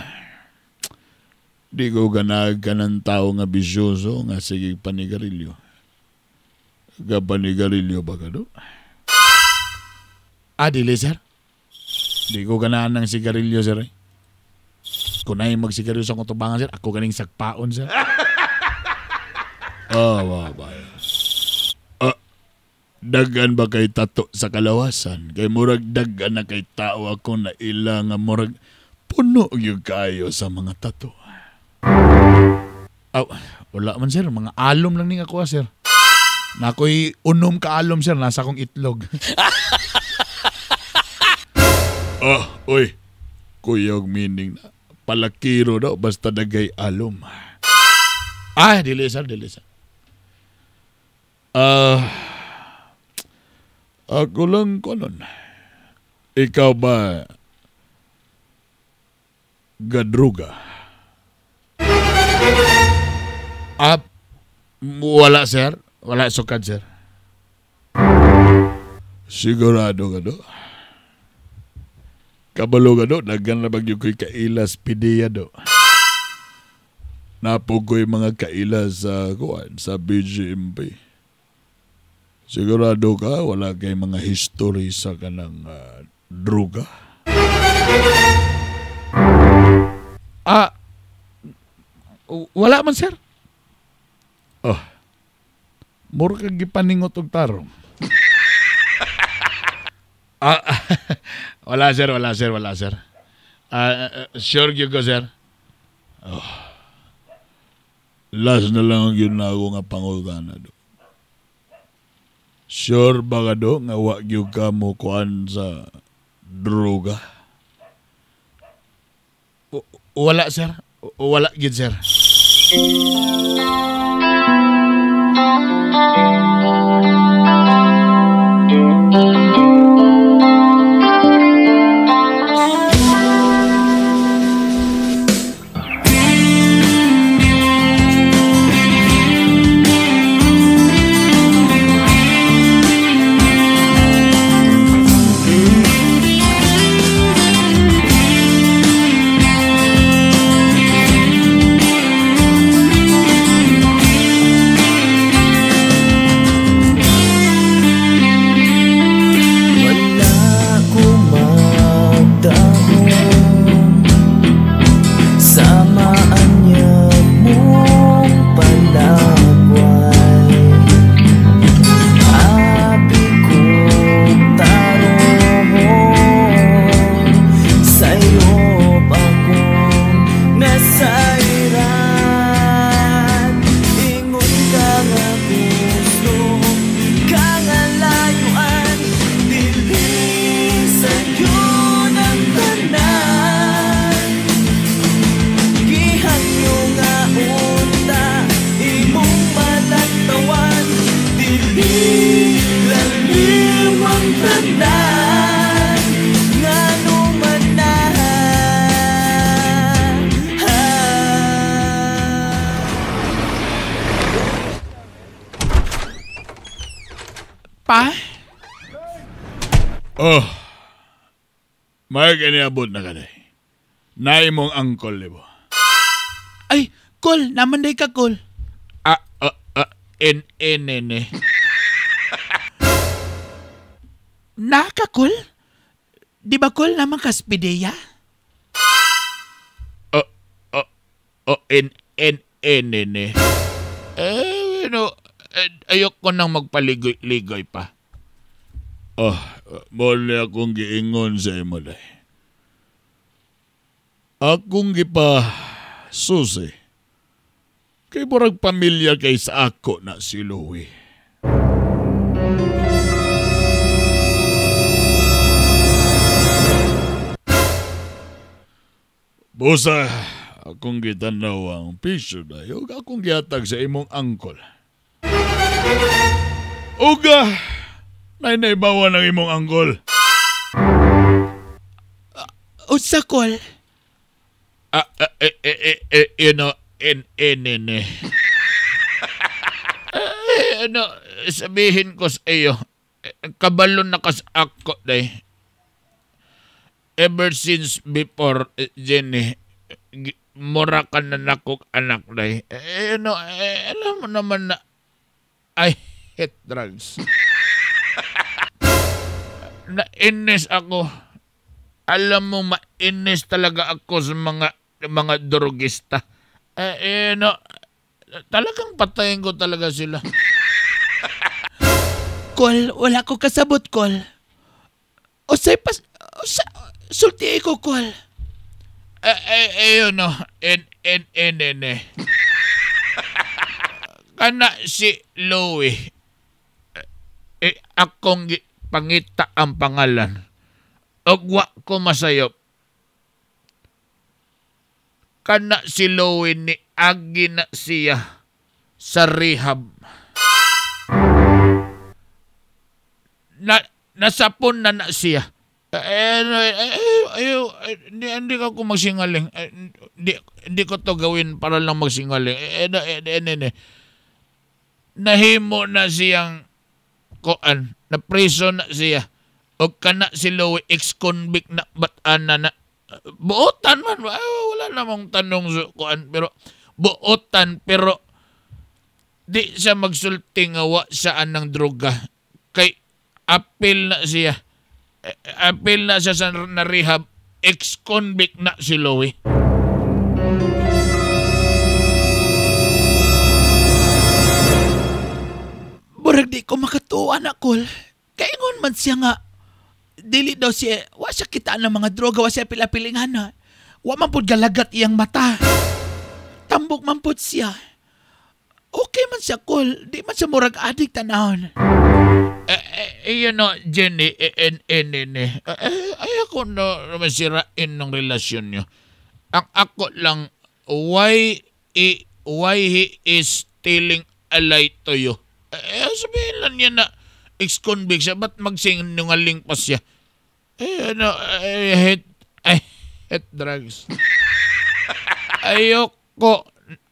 di ko ganag ka ng tao nga bisyoso nga sige panigarilyo. Gapanigarilyo ba ka do? Ah, dili, sir. Di ko ganahan ng sigarilyo, sir. Eh. Kung na'y magsigarilyo sa akong tubangan, sir, ako ganing sagpaon, sir. Oh, ba. Dagan ba kay tato sa kalawasan? Kay murag dagan na kay tao ako na ila nga murag puno gyud kaayo sa mga tato. Aw, wala man sir, mga alom lang ning ako sir. Nakoy unom ka alom sir, nasa akong itlog. Ah, oy. Kuyog meaning na palakiro daw basta dagay alom. Ah, dili sir, dili sir. Ako lang ko nun. Ikaw ba gadruga? Ah, wala sir. Wala sukad sir. Sigurado ka do? Kabalo ka do? Daghan na bagyo ko'y kailas pidiya do. Napugoy mga kailas sa kuan sa BGMP. Sigurado ka, wala kay mga history sa kanang droga? Ah, wala man sir. Oh, mura kang gipaningot og tarong. Ah, wala sir, wala sir, wala sir. Sure gyud ko sir. Oh. Last na lang ang yun na ako nga pangutana do. Sure ba ka do nga wa gyud ka mo kuan sa droga? Wala sir. Wala gyud sir. Pa? Oh, may kaniabot na ka day. Naimong angkol, libo. Ay, kol, naman day ka, kol. Ah, N, N, N, N. Naka, kol? Di ba, kol, naman ka spideya? N, N, N, N, N. Eh, no, ayoko nang magpaligoy-ligoy pa. Oh, muli akong giingon sa imo day. Akong gipa susi. Kay murag pamilya kay sa ako na si Louie. Busa, akong gitanaw ang piso day ug akong gihatag sa imong angkol. Uga! Nainaibawan ang imong angkol. Unsa kol? You know, N, N, N. Ano, sabihin ko sa iyo, kabalo na kas ako day. Ever since before, Jenny, mura ka na nakok anak day. Ano, alam mo naman na I hate drugs. Nainis ako. Alam mo, mainis talaga ako sa mga drogista. No, talagang patayin ko talaga sila. Kol, wala ko kasabot, Kol. Usay pas... Usa, sulti ko, Kol. Ayun no. N, N, N, N, eh. Kana si Louie. Eh, akong pangita ang pangalan. Og wa ko masayop. Kana si Louie ni agi na siya sa rehab. Nasapon na siya. Hindi ko magsingaling. Hindi ko to gawin para lang magsingaling. Nahimo na siyang koan, na preso na siya. O kana si Louie, ex-convict na batana na. Buotan man. Wala namang tanong sa koan. Pero buotan, pero di siya magsulti nga wa siya anang droga. Kay apil na siya. Apil na siya sa na rehab. Ex-convict na si Louie. Murag di ko makatuwa na, Kol. Kaingon man siya nga, dili daw siya, wa siya kitaan ng mga droga, wa siya pila-pilingan na. Wa man pud galagat iyang mata. Tambok man pud siya. Okay man siya, Kol. Di man siya murag adik tanahon. You know, Jenny, ayoko na masirain ng relasyon niyo. Ang ako lang, why he is telling a lie to you? Sabihin lang niya na ex-convict siya, ba't magsinungaling pa siya? I hate drugs.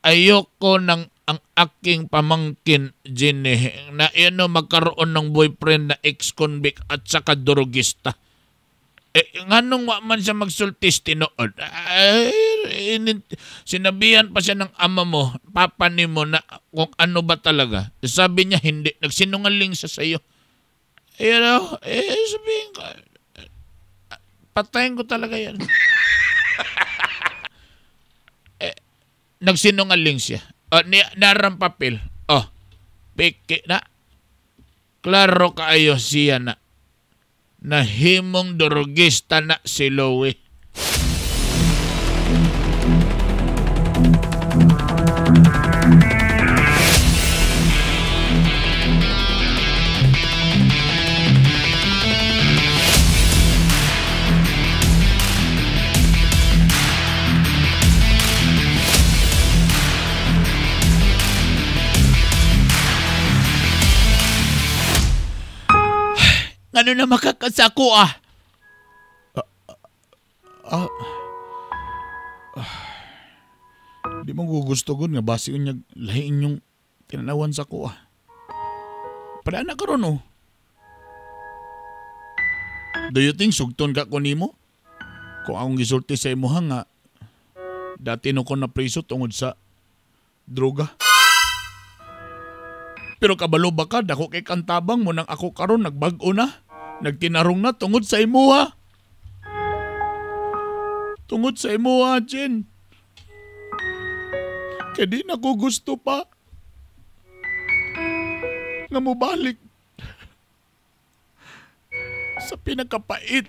Ayoko ng ang aking pamangkin, Jenny, na magkaroon ng boyfriend na ex-convict at saka drogista. Nganong wa man siya magsultis tinuod. Sinabihan pa siya ng ama mo, papa ni mo, na kung ano ba talaga. Sabi niya hindi. Nagsinungaling siya sa iyo. Sabihin ko, patayin ko talaga yan. Nagsinungaling siya. Narang papel. Peke na. Klaro kaayo siya na. Nahimong drogista na si Louie. Ano na makakasako ah? Di mo gugusto gun nga basi unyag lahiin yung tinanawan sa ko ah. Padaan na karon oh. Do you think sugton ka ko nimo? Kung akong gisulti sa imuha nga dati no ko na preso tungod sa droga. Pero kabalo ba ka, dako kay kantabang mo nang ako karon nagbag-o na. Nagtinarong na tungod sa imuha. Tungod sa imuha, Jen. Kaya di na ko gusto pa nga mubalik sa pinakapait.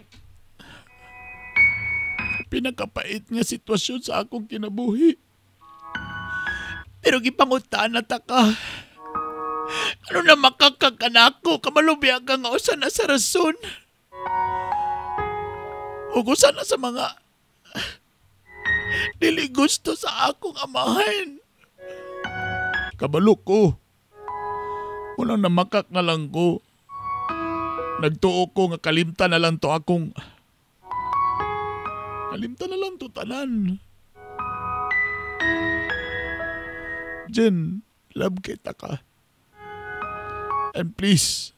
Sa pinakapait nga sitwasyon sa akong kinabuhi. Pero gipangutaan na ta ka. Ano na makakakanako? Kamalubya ka nga usa na sa rason. O usa na sa mga dili gusto sa akong amahan. Kabalo ko. Walang namakak na lang ko. Nagtuo ko nga kalimta na lang to akong... Kalimta na lang to tanan. Jen, love kita ka. And please,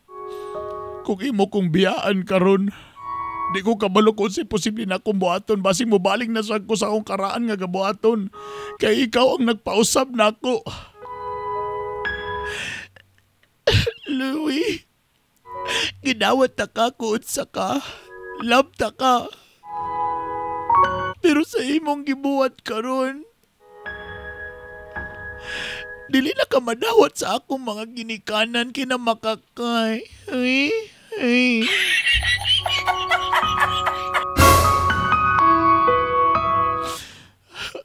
kung imo kong biyaan karon, di ko kabalo kung si posible na akong buhaton. Basing mubaling na sa ko sa akong karaan nga gabuhaton. Kaya ikaw ang nagpausab na ako. Louie, ginawat ta ka kung unsa ka. Love ta ka. Pero sa imong gibuhat karon, Dili na ka madawat sa akong mga ginikanan kinamakakay. Ay, ay.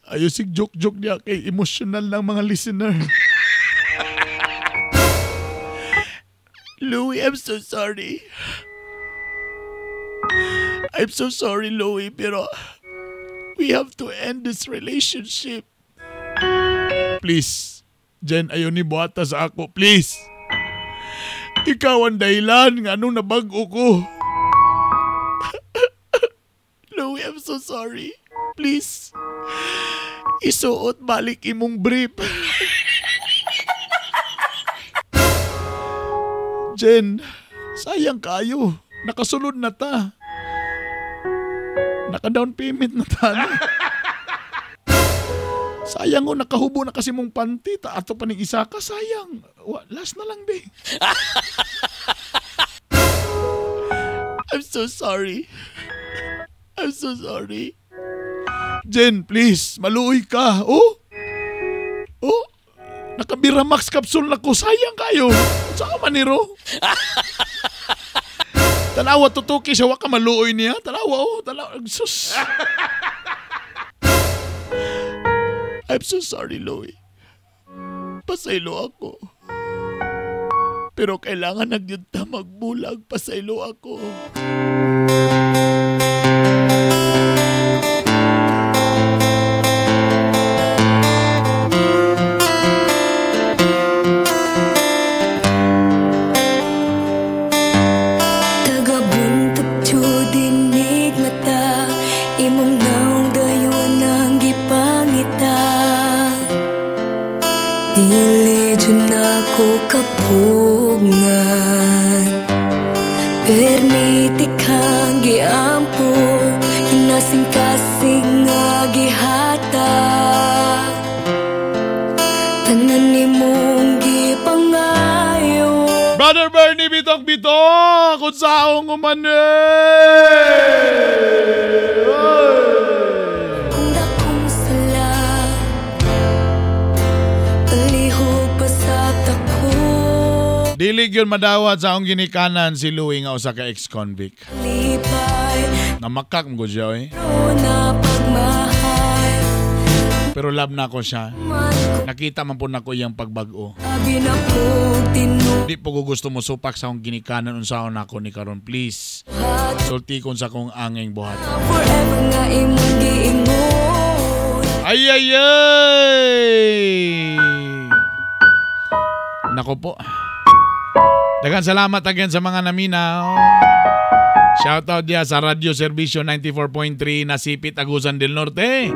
Ayosig joke-joke niya kay emotional lang mga listener. Louie, I'm so sorry. I'm so sorry, Louie, pero we have to end this relationship. Please, Jen, ayaw ni buhata sa ako. Please. Ikaw ang dahilan nga anong nabag-o ko. Louie, I'm so sorry. Please. Isuot balik imong brief. Jen, sayang kayo. Nakasulod na ta. Naka-down payment na ta. No? Sayang oh, nakahubo na kasi mong panty. Ta ato pa ning isa ka, sayang. Last na lang, be. I'm so sorry. I'm so sorry. Jen, please, maluoy ka. Oh? Oh? Nakabiramax capsule na ko. Sayang kayo. Saan man niro? Tanawa tutuki siya. Wa ka maluoy niya. Tanawa, oh. Tanawa. Sus. I'm so sorry, Louie. Pasaylo ako. Pero kailangan na gyud ta magbulag. Pasaylo ako. Kapugngan permiti kang giampo kinasing-kasing nga gihatag tanan nimong gipangayo. Brother Bernie Bitok-Bitok kung saong umani. Dili gyud madawat sa akong ginikanan si Louie nga usa ka ex-convict. Namakak mo siya eh. Pero love na ako siya. Nakita man po nako iyang pagbag-o. Di po ko gusto mo supak sa akong ginikanan unsaon nako ni karon, please. Sulti kon sa akong angeng buhat. Ay ay ay. Nako po. Daghang salamat again sa mga naminaw. Shoutout diya sa Radyo Serbisyo 94.3 Nasipit, Agusan del Norte.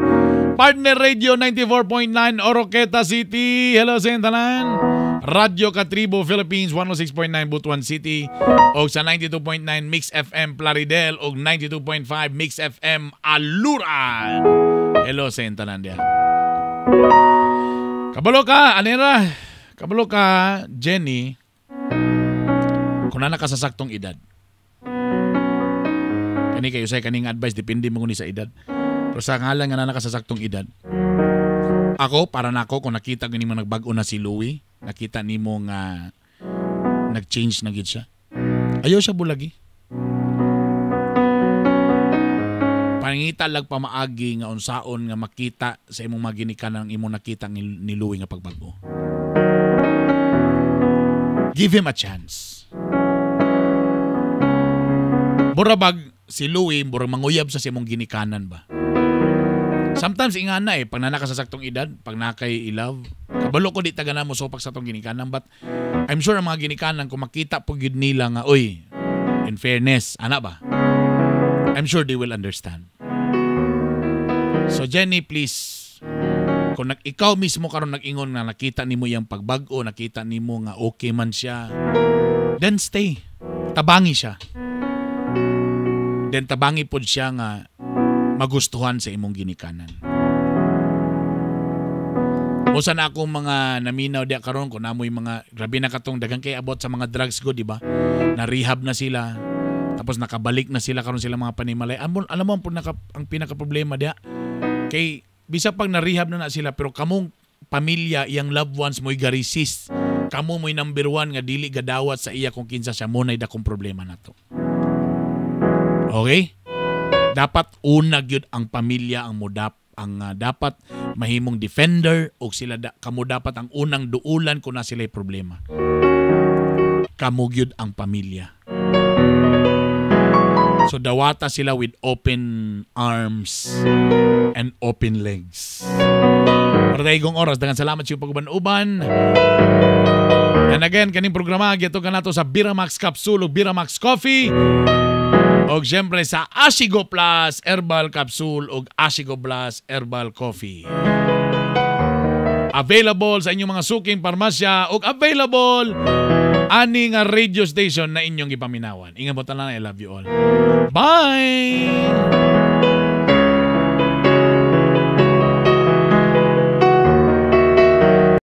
Partner Radio 94.9 Oroqueta City. Hello sa tanan. Radyo Katribo Philippines 106.9 Butuan City. O sa 92.9 Mix FM Plaridel o 92.5 Mix FM Aluran. Hello sa tanan diya. Kabalo ka, anera. Kabalo ka, Jenny. Kung na nakasasaktong edad. Kani kayo say kaning advice depende mo ni sa edad. Pero sa ngalan nga na nakasasaktong edad. Ako para nako kung nakita gani mo nagbag-o na si Louie, nakita nimo nga nag-change na gid siya. Ayaw siya bulagi. Pangita lag pamaagi nga unsaon nga makita sa imong maginikanan ang imong nakita ni Louie nga pagbag-o. Give him a chance. Burabag si Louie, burag manguyab sa imong ginikanan ba. Sometimes ingana eh, pag nanaka sa saktong edad, pag nakay i-love, kabalo ko di taga na mo sopak sa tong ginikanan, but I'm sure ang mga ginikanan kung makita po gyud nila nga, oy, in fairness, ana ba? I'm sure they will understand. So Jenny, please, kung ikaw mismo karon nag-ingon nga nakita nimo iyang pagbag-o, nakita nimo nga okay man siya, then stay. Tabangi siya. Then tabangi pod siya nga magustuhan sa imong ginikanan. Usa na akong mga naminaw diya karon kung namoy mga grabe na katong daghang kay abot sa mga drugs go, di ba? Na rehab na sila. Tapos nakabalik na sila karon sila mga panimalay. Alam mo ang pinaka problema diya kay bisa pag na rehab na sila pero kamong pamilya, iyang loved ones mo'y ga-resist, kamo mo'y number one nga dili gadawat sa iya kung kinsa siya, mo na'y dakong problema nato. Okay? Dapat una gyud ang pamilya ang mudap ang dapat mahimong defender o sila da, kamo dapat ang unang duulan kung na sila'y problema. Kamo gyud ang pamilya. So dawata sila with open arms and open legs. Para tayo oras, daghang salamat sa iyong pag-uban-uban. And again, kaning programa gihatod kanato sa Biramax Capsule ug Biramax Coffee. Og siyempre sa Ashigo Plus Herbal Capsule ug Ashigo Plus Herbal Coffee. Available sa inyong mga suking parmasya ug available ani nga radio station na inyong gipaminawan. Ingat mo tanan, I love you all. Bye!